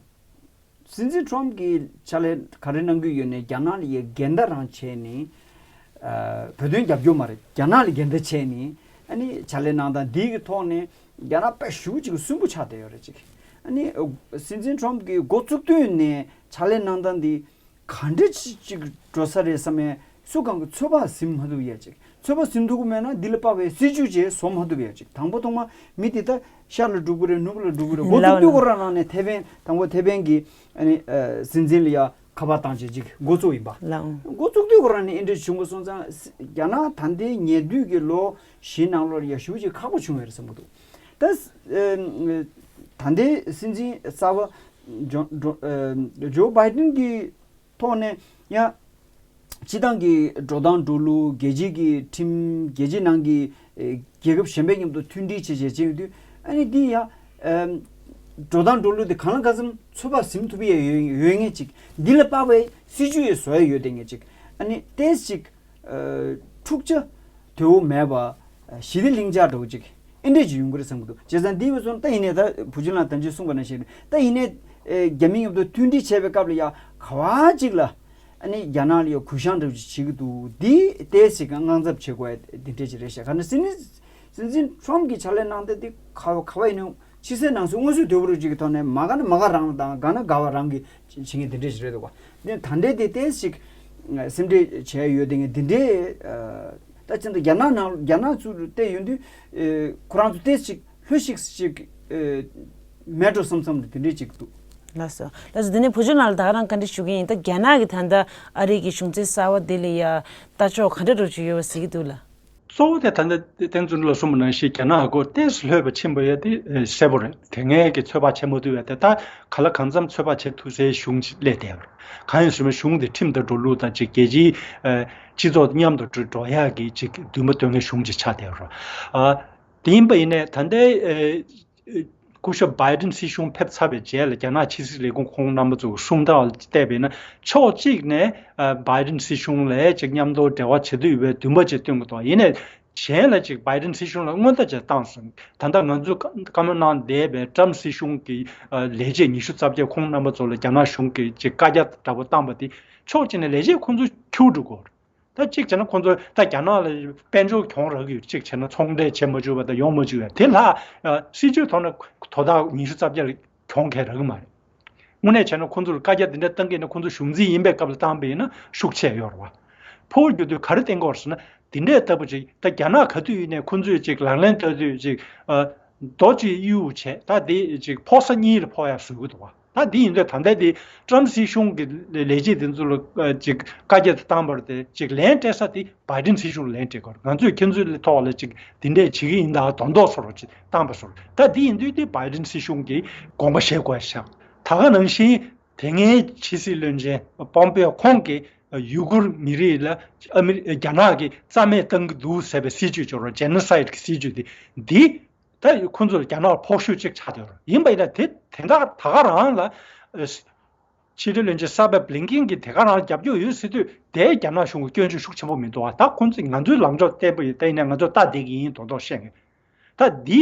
སྲིད་འཛིན་ཊམ་གྱིས་ཕྱག་ལས་ག་རེ་གནང་གི་ཡོད་ནས་རྒྱ་ནག་ལ་ཡ་འགལ་ཟླ་རང་བྱས་ནས། ཨ་བོད་དོན་རྒྱབ་སྐྱོར་མ་རེད། རྒྱ་ནག་ལ་འགལ་ཟླ་བྱས་ནས་ཨ་ནི་ཕྱག་ལས་གནང་སྟངས་འདི་གི་ཐོག་ནས་རྒྱ་ནག་དཔེ་ཞེ་པོ་ཅིག་སུན་པོ་ཆགས་བསྡད་ཡོད་རེད་ཅིག་ཨ་ནི་སྲིད་འཛིན་ཊམ་གྱིས་འགོ་བཙུགས་དུས་ནས་ཕྱག་ལས་གནང་སྟངས་འདི། ག་འདྲ་ཅིག་ཅིག་འགྲོ་ས་རེད་བསམ་ཡས་སུ་གང་གི་ཚོད་དཔག་ཟིན་མ་ཐུབ་ཡས་ཅིག་ཚོད་དཔག་ཟིན་ཐུབ་ཀྱི་མེད་ན་འདི་ལ་དཔག་པའི་སྲིད་ཇུས་ཅིག་བཟོ་མ་ཐུབ་ཡས་ཅིག་དང་པོ་ཐོག་མ་མི་དེ་ད་ཤར་ལ་འགྲོ་གི་རེད། ནུབ་ལ་འགྲོ་གི་རེད། འགོ་ལའོ་བཙུགས་དུས་ལའོ། ཁོ་རང་ནང་ནས་ཐེ་ཕན་དང་པོ་ཐེ་ཕན་གྱི་ཨ་ནི་ཨ་སྲིད་འཛིན་ལ་ཡ་ཁ་པར་བཏང་བྱས་ཅིག་འགོ་བཙུགས་ཡིན་པ། ལའོ། འགོ་བཙུགས་དུས་ཁོ་རང་ནས་ཨེ་འདྲ་བྱུང་བ་སོང་ཙང་རྒྱ་ནག་ད་ལྟའི་ཉེ་དུས་ཀྱི་ལོ་བཞི་ནང་ལོགས་ལ་ཡ་ཞེ་པོ་ཅིག་ཁག་པོ་བྱུང་བ་རེད་བསམ་གྱི་འདུག་ད་ཨ་ད་ལྟའི་སྲིད་འཛིན་གསར་པ་ཇོ་ཇོ་ཨ་ཇོ་བྷའི་ཌེན་གྱི་ཐོག་ནས་ཡང་སྤྱི་བཏང་གི་འགྲོ་སྟངས་འགྲོ་ལུགས། རྒྱལ་སྤྱིའི་ཁྲིམས། རྒྱལ་སྤྱིའི་ནང་གི་ཨེ་རྒྱལ་ཁབ་གཞན་པའི་མཉམ་དུ་མཐུན་སྒྲིལ་བྱེད་བྱེད་བྱེད་ཡོང་དུས་ཨ་ནི་འདི་ཡང་ཨེམ་འགྲོ་སྟངས་འགྲོ་ལུགས་དེ་གང་ལ་གང་འཚམ་ཚོད་དཔག་ཟིན་ཐུབ་ཡས་ཡོད་ཡོད་ངེས་ཅིག་འདི་ལ་དཔག་པའི་སྲིད་ཇུས་ཡས་བཟོ་ཡས་ཡོད་དེ་ངེས་ཅིག་ཨ་ནི་ཏོག་ཙམ་ཅིག་ཨ་འཁྲུག་ཆ་དོད་པོ་མེད་པ་ཞི་བདེ་ལྷིང་འཇགས་འདྲ་བོ་ཅིག་ཨེ་འདྲས་ཅིག་ཡོང་གི་རེད་བསམ་གི་འདུག་བྱས་ཙང་འདི་བས་སོང་ད་ཡིན་ནའི་ད་བུ་ཆུང་ལགས་ད་ཅི་གསུངས་པ་ནང་བཞིན་རེད། ད་ཡིན་ནའི་ཨེ་རྒྱ་མི་མཉམ་དུ་མཐུན་སྒྲིལ་བྱས་པའི་སྐབས་ལ་ཡ་ག་བ་ཅིག་ལ་ཨ་ནི་རྒྱ་ནག་ལ་ཡ་གུ་བཤངས་འདྲ་བོ་ཅིག་བྱེད་ཀྱི་འདུག་འདི་ཏོག་ཙམ་ཅིག་དངངས་འཚབ་བྱེད་དགོས་ཡ་འདི་འདྲས་ཅིག་རེད་ཤག་ག་ནས་སྲིད་འཛིན་སྲིད་འཛིན་ཁྲོམ་གྱི་ཕྱག་ལས་གནང་སྟངས་འདི་ག་ག་བ་ཡིན་ནའི་ཕྱི་གསལ་ནང་གསལ་མངོན་གསལ་དོད་པོ་རུ་ཅིག་གི་ཐོག་ནས་མ་ག་ན་མ་ག་རང་དང་ག་ན་ག་བ་རང་གི་བྱེད་མཁན་འདི་འདྲས་ཞིག་རེད་འདུག་བ། འདི་ད་ལྟའི་དེ་ཏོག་ཙམ་ཅིག་སེམས་ཁྲལ་བྱས་ཡོད་དེ་ངས་འདི་འདྲས་ད་ཅི་འདྲ་རྒྱ་ནག་ནང་རྒྱ་ནག་ཚུར་བལྟས་ཡོང་དུས་ཁོ་རང་ཚོ་ཏོག་ཙམ་ཅིག་ལྷོད་ཤིག་ཅིག་མེད་འགྲོ་བསམ་བསམ་འདི་འདྲས་ཅིག་འདུག་ལགས་སོ། ལགས་སོ། དེ་ནས་བུ་ཆུང་ལགས་ལ་ད་ག་རང་བཀའ་འདྲི་ཞུ་གི་ཡིན། ད་རྒྱ་ནག་གི་ད་ལྟ་ཨ་རི་གི་གཞུང་འཛིན་གསར་པ་དེ་ལ་ཡ་ལྟ་ཕྱོགས་ག་འདྲ་འདྲ་ཅིག་ཡོད་པ་གཟིགས་ཀྱི་འདུག་ལ། གཙོ་བོ་དེ་ད་ལྟ་བསྟན་འཛིན་ལགས་གསུངས་པ་ནང་བཞིན་རྒྱ་ནག་སྒོ་ཏོག་ཙམ་ལྷོད་པ་ཕྱིན་པ་ཡོད་དེ་གསལ་པོ་རེད། དེ་སྔའི་གི་ཚོད་དཔག་བྱེད་མ་ཐུབ་ཡ་དེ་ད་ག་ལ་གང་འཚམ་ཚོད་དཔག་བྱེད་ཐུབ་སའི་གཞུང་ཅིག་སླེབས་བསྡད་ཡོད་རེད། གང་ཡིན་ཟེར་ན་གཞུང་དེ་ཁྲིམས་དང་འགྲོ་ལུགས་དང་ཅིག་རྒྱལ་སྤྱིའི་ཨ་སྤྱི་ཚོགས་མཉམ་དུ་འགྲོ་འགྲོ་ཡག་གི་ཅིག་འདུན་པ་སྟོན་མཁན་གཞུང་ཅིག་ཆགས་བསྡད་ཡོད་རེད། ཨ་དེ་ཡིན་པ་ཡིན་ནའི་ད་ལྟའི་ཨ་སྐུ་ཞབས་བྷའི་ཌེན་སྲིད་གཞུང་ཕེབས་ཚར་བའི་རྗེས་ལ་རྒྱ་ནག་ཕྱི་སྲིད་ལས་ཁུངས་ཁོང་རྣམ་པ་ཚོ་གསུང་སྟངས་ལ་བལྟས་པ་ཡིན་ན་ཕྱོགས་གཅིག་ནས་ཨ་བྷའི་ཌེན་སྲིད་གཞུང་ལ་ཅིག་མཉམ་དུ་འབྲེལ་བ་བྱེད་འདོད་ཡོད་པའི་འདུན་པ་ཅིག་སྟོན་གྱི་འདུག་ཡིན་ནའི་གཞན་ལ་ཅིག་བྷའི་ཌེན་སྲིད་གཞུང་ལ་སྔོན་བརྡ་ཅིག་བཏང་སོང་། ད་ལྟ་ང་ཚོས་བཀའ་བཀའ་མོལ་གནང་བསྡད་པའི་ཊམ་སྲིད་གཞུང་གི་ཨ་ལས་བྱེད་ཉི་ཤུ་རྩ་བརྒྱད་ཁོང་རྣམ་པ་ཚོ་ལ་རྒྱ་ནག་གཞུང་གིས་ཅིག་བཀའ་རྒྱ་འདྲ་པོ་བཏང་པ་དེ་ཕྱོགས་གཅིག་ནས་ལས་བྱེད་ཁོང་ཚོ་འཁྱུར་འགྲོ་གི་ཡོད་རེད། ད་གཅིག་བྱས་ན་ཁོང་ཚོ་ད་རྒྱ་ནག་ལ་དཔལ་འབྱོར་གྱོང་རག་གི་ཡོད། གཅིག་བྱས་ན་ཚོང་འབྲེལ་བྱེད་མ་བཅུག་པ་དང་ཡོང་མ་བཅུག་པ་དེ་ལ་ཨ་སྲིད་ཇུས་ཐོག་ནས་དོ་བདག་ཉི་ཤུ་རྩ་བརྒྱད་ལ་གྱོང་གང་ཡང་རག་གི་མ་རེད། དངོས་གནས་བྱས་ན་ཁོང་ཚོ་ལ་བཀའ་རྒྱ་འདི་འདྲ་བཏང་གི་ཡིན་ན་ཁོང་ཚོ་གཞུང་འཛིན་ཡིན་པའི་སྐབས་ལ་བཏང་པ་ཡིན་ན་ཤུགས་ཆེ་ཡོད་རེད་བ། ཕོ་བརྒྱུད་དུས་ག་རེ་བསྟན་གྱི་ཡོད་རེད་ཟེར་ན་འདི་འདྲའི་ལྟ་བུ་ཅིག་ད་རྒྱ་ནག་ག་དུས་ཡིན་ནའི་ཁོང་ཚོས་ཅིག་ལག་ལེན་བསྟར་དུས་ཅིག་ཨ་རྡོ་གཅིག་གཡུག་བྱས་ད་འདི་ཅིག་ཕོ་ས་གཉིས་ལ་ཕོག་ཡ་བཟོ་གི་འདུག་བ། ད་འདི་ཡིན་དུས་ད་ལྟ་འདི་ཊམ་སྲིད་གཞུང་གི་ལས་བྱེད་འདི་ཚོ་ལ་ཨ་ཅིག་བཀའ་རྒྱ་དེ་བཏང་པར་དེ་ཅིག་ལན་སྤྲད་ས་དེ་བྷའི་ཌེན་སྲིད་གཞུང་ལ་ལན་སྤྲད་དགོས། ང་ཚོས་ཁྱེད་ཚོའི་ཐོག་ལ་ཅིག་འདི་འདྲས་བྱེད་ཀྱི་ཡིན་ད་དོན་ཐོག་སོ་རོ་ཅིག་བཏང་པ་སོ་རོ། ད་འདི་ཡིན་དུས་དེ་བྷའི་ཌེན་སྲིད་གཞུང་གིས་དགོངས་པ་བཞེས་དགོས་ཤག་ད་ག་ནང་བཞིན་དེ་སྔའི་ཕྱི་སྲིད་བློན་ཆེན་པོམ་པེའོ་ཁོང་གིས་ཡུ་གུར་མི་རིགས་ལ་ཨ་མི་རྒྱ་ནག་གིས་རྩ་མེད་བཏང་གི་འདུག་ཟེར་བའི་སྲིད་ཇུས་སྦྱོར་བ་ཇེ་ནོ་སའིཌ་གི་སྲིད་ཇུས་དེ་འདི། ད་ཁོང་ཚོར་རྒྱ་ནག་ཕོག་ཤུགས་ཅིག་ཆགས་བསྡད་ཡོད་རེད། ཡིན་པ་ཡིན་ན་དེ་དེ་འདྲ་ད་ག་རང་ལ་ཕྱི་དྲིལ་བློན་ཆེན་གསར་པ་བྷི་ལིན་ཀིན་གྱིས་དེ་ག་རང་རྒྱབ་སྐྱོར་ཡོད་ཟེར་དུས་དེ་རྒྱ་ནག་གཞུང་གི་སྐྱོན་བརྗོད་ཤུགས་ཆེན་པོ་མི་འདུག་བ། ད་ཁོང་ཚོས་ང་ཚོའི་ལངས་ཕྱོགས་བརྟན་པོ་ཡོད་ད་ཡིན་ན་ང་ཚོ་ལྟ་བསྡད་ཀྱི་ཡིན་དོན་དག་བཤད་ངེས། ད་འདི་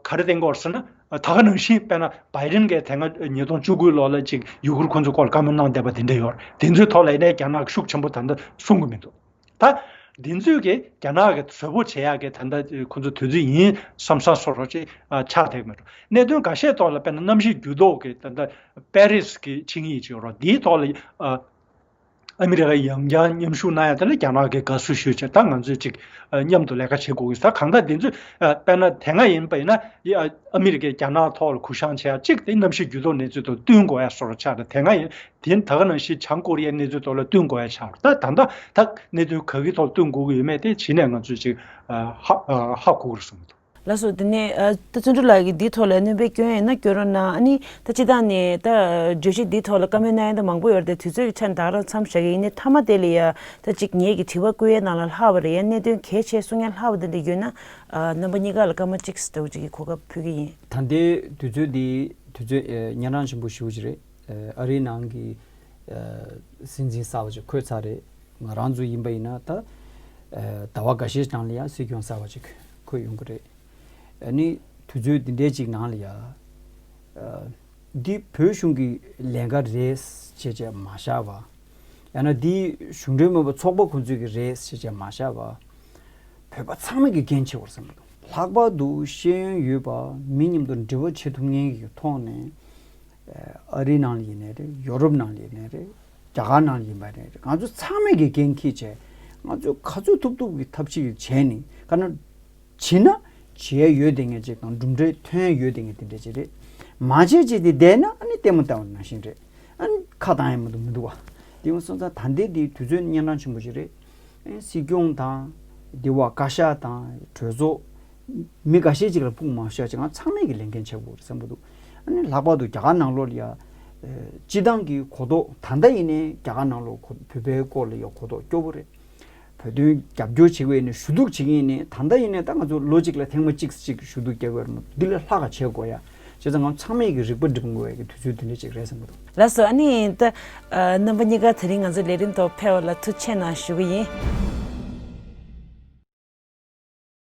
ག་རེ་བསྟན་གྱི་ཡོད་ཟེར་ན་ད་ག་ནང་བཞིན་དཔེར་ན་བྷའི་ཌེན་གྱིས་དེ་སྔ་ཉིས་སྟོང་བཅུ་དགུ་ལོ་ལ་ཅིག་ཡུ་གུར་ཁོང་ཚོའི་སྐོར་ལ་བཀའ་མོལ་གནང་བསྡད་པ་དེ་འདྲ་ཡོད་རེད། དེ་ཚོའི་ཐོག་ལ་ཡིན་ནའི་རྒྱ་ནག་གིས་ཤུགས་ཆེན་པོ་ད་ལྟ་གསུང་གི་མི་འདུག་ད་འདི་ཚོས་ཀྱིས་རྒྱ་ནག་གི་བཟོ་པོ་བྱེད་ཡག་གི་ད་ལྟ་ཁོ་ཚོ་དུས་ཚོད་ཡིན་བསམ་བསམ་སོ་རོ་ཅིག་ཆགས་བསྡད་མེད་འགྲོ། གནད་དོན་འགའ་ཤས་ཐོག་ལ་དཔེར་ན་གནམ་གཤིས་འགྱུར་ལྡོག་གི་ད་ལྟ་པེ་རིས་ཀྱི་ཆིངས་ཡིག་ཅིག་ཡོད་རེད། འདིའི་ཐོག་ལ་ཨ་མི་རི་ཀ་ཡང་བསྐྱར་མཉམ་ཞུགས་གནང་ཡ་དེ་ལ་རྒྱ་ནག་གིས་དགའ་བསུ་ཞུས་བྱས་ད་ང་ཚོས་ཅིག་མཉམ་དུ་ལས་ཀ་བྱེད་དགོས་ཀྱི་ད་གང་ལྟར་འདི་ཚོས་དཔེར་ན་དེ་སྔ་ཡིན་པ་ཡིན་ན་ཨ་མི་རི་ཀས་རྒྱ་ནག་ཐོག་ལ་གུ་བཤངས་བྱེད་ཡ་གཅིག་དེ་གནམ་གཤིས་འགྱུར་ལྡོག་གནས་ཚུལ་དང་བསྟུན་དགོས་ཡ་སོ་ར་ཆགས་རེད། དེ་སྔ་ཡིན། དེ་ད་ག་ནང་བཞིན་བྱང་ཀོ་རི་ཡའི་གནས་ཚུལ་ཐོག་ལ་བསྟུན་དགོས་ཡ་ཆགས་རེད། ད་ད་ལྟ་ད་གནད་དོན་ག་གི་ཐོག་བསྟུན་དགོས་ཀྱི་ཡོད་མེད་དེ་གཞི་ནས་ང་ཚོས་ཅིག་ཧ་ཧ་གོ་དགོས་རེད་བསམ་གྱི་འདུག་ལགས་སོ། དེ་ནས་ད་བརྩོན་འགྲུས་ལགས་ཀྱིས་འདིའི་ཐོག་ལ་སྣོན་པ་སྐྱོན་ཡོད་ན་སྐྱོན་རོགས་གནང་། ཨ་ནི་ད་སྤྱིར་བཏང་ནས་ད་བརྗོད་གཞི་འདིའི་ཐོག་ལ་བཀའ་མོལ་གནང་ཡ་ད་མང་པོ་ཡོད་རེད་དེ་དུས་ཚོད་ཀྱི་ཆ་ནས་ད་ག་རང་མཚམས་བཞག་གི་ཡིན་ནའི་མཐའ་མ་དེ་ལ་ཡ་ད་ཅིག་ངེད་ཀྱི་དྲི་བ་བཀོད་ཡའི་ནང་ལ་ལྷག་པ་རེད་ཡ་གནད་དོན་གལ་ཆེ་གསུང་ཡ་ལྷག་པ་དེ་འདྲ་ཡོད་ན་རྣམ་པ་གཉིས་ཀ་ལ་སྐར་མ་གཅིག་ཙམ་འདྲ་བོ་ཅིག་གི་གོ་སྐབས་ཕུལ་གྱི་ཡིན། ད་ལྟའི་དུས་ཚོད་འདི་དུས་ཚོད་ཨ་གཉན་འཕྲང་ཆེན་པོ་ཞེ་པོ་ཅིག་རེད། ཨ་རིའི་ནང་གི་ཨ་སྲིད་འཛིན་གསར་པ་ཅིག་འཁོད་ཚར་རེད། ང་རང་ཚོ་ཡིན་པ་ཡིན་ན་ད་ཨ་ཟླ་བ་འགའ་ཤས་ནང་ལ་ཡང་སྲིད་སྐྱོང་གསར་པ་ཅིག་འཁོད་ཡོང་གི་རེད། ཨ་ནི་དུས་ཚོད་འདི་འདྲའི་ཅིག་ནང་ལ་ཡང་ཨ་འདི་བོད་གཞུང་གི་ལས་ཀ་རེད་ཅེས་བྱས་མ་བཞག་པ། ཡང་ན་འདི་གཞུང་འབྲེལ་མིན་པ་ཚོགས་པ་ཁོང་ཚོའི་གི་རེད་ཅེས་བྱས་མ་བཞག་པ། བོད་པ་ཚང་མས་ཀྱི་འགན་ཆེ་བར་བསམ་གྱི་འདུག་ལྷག་པར་དུ་ཤེས་ཡོན་ཡོད་པ་མི་མཉམ་དུ་འབྲེལ་བ་བྱེད་ཐུབ་མཁན་གྱི་ཐོག་ནས་ཨ་རིའི་ནང་ལ་ཡིན་ནའི་རེད། ཡོ་རོབ་ནང་ལ་ཡིན་ནའི་རེད། རྒྱ་གར་ནང་ལ་ཡིན་པ་ནའི་རེད། ང་ཚོ་ཚང་མས་ཀྱི་འགན་འཁྱེར་བྱས་ང་ཚོས་ག་ཚོད་ཐུབ་ཐུབ་ཀྱི་ཐབས་ཤེས་བྱས་ནས་ག་ན་བྱེད་ན་བྱེད་ཡ་ཡོད་དེ་ངས་ཅིག་དང་གྲུབ་འབྲས་ཐོན་ཡ་ཡོད་དེ་ངས་དེ་འདྲ་ཅིག་རེད། མ་བྱས་ཅིག་དེ་བསྡད་ན་ཨ་ནི་ལྟད་མོ་ལྟ་བ་ནང་བཞིན་རེད། ཨ་ནི་ཁ་བཏང་ཡ་མི་འདུག་མི་འདུག་བ། དེ་ཡང་སོང་ཙང་ད་ལྟའི་དེའི་དུས་ཚོད་གཉན་འཕྲང་ཆེན་པོ་ཞིག་རེད། ཨེ་སྲིད་སྐྱོང་དང་། དེ་བ་བཀའ་ཤག་དང་གྲོས་ཚོགས། མི་འགའ་ཤས་ཅིག་ལ་ཕུགས་མ་བཞག་ཅིག་ང་ཚང་མས་ཀྱི་ལས་འགན་ཆེ་བོ་རེད་བསམ་གྱི་འདུག་ཨ་ནི་ལྷག་པར་དུ་རྒྱ་གར་ནང་ལོགས་ལ་ཡ། ཨེ་སྤྱི་བཏང་གི་གོ་རྟོགས་ད་ལྟ་ཡིན་ནའི་རྒྱ་གར་ནང་ལོགས་གོ་བོད་པའི་སྐོར་ལ་ཡ་གོ་རྟོགས་སྐྱོ་བོ་རེད། བོད་དོན་རྒྱབ་སྐྱོར་བྱེད་དགོས་ཡིན་ནའི་ཞུ་གཏུག་བྱེད་ཀྱི་ཡིན་ནའི་ད་ལྟ་ཡིན་ནའི་ད་ང་ཚོ་ལོ་གཅིག་ལ་ཐེངས་མ་གཅིག་ཅིག་ཞུ་གཏུག་རྒྱག་དགོས་རེད་མ་གཏོགས་འདི་ལས་ལྷག་ག་བྱེད་དགོས་ཡ། བྱས་ཙང་ང་ཚང་མས་ཀྱི་རིག་པ་སྒྲིམ་དགོས་ཡ་གི་དུས་ཚོད་འདི་འདྲ་ཅིག་རེད་བསམ་གྱི་འདུག་ལགས་སོ། ཨ་ནི་ད་ཨ་རྣམ་པ་གཉིས་ཀ་དེ་རིང་ང་ཚོའི་ལས་རིམ་ཐོག་ཕེབས་པ་ལ་ཐུགས་རྗེ་ཆེ་གནང་ཞུ་གི་ཡིན།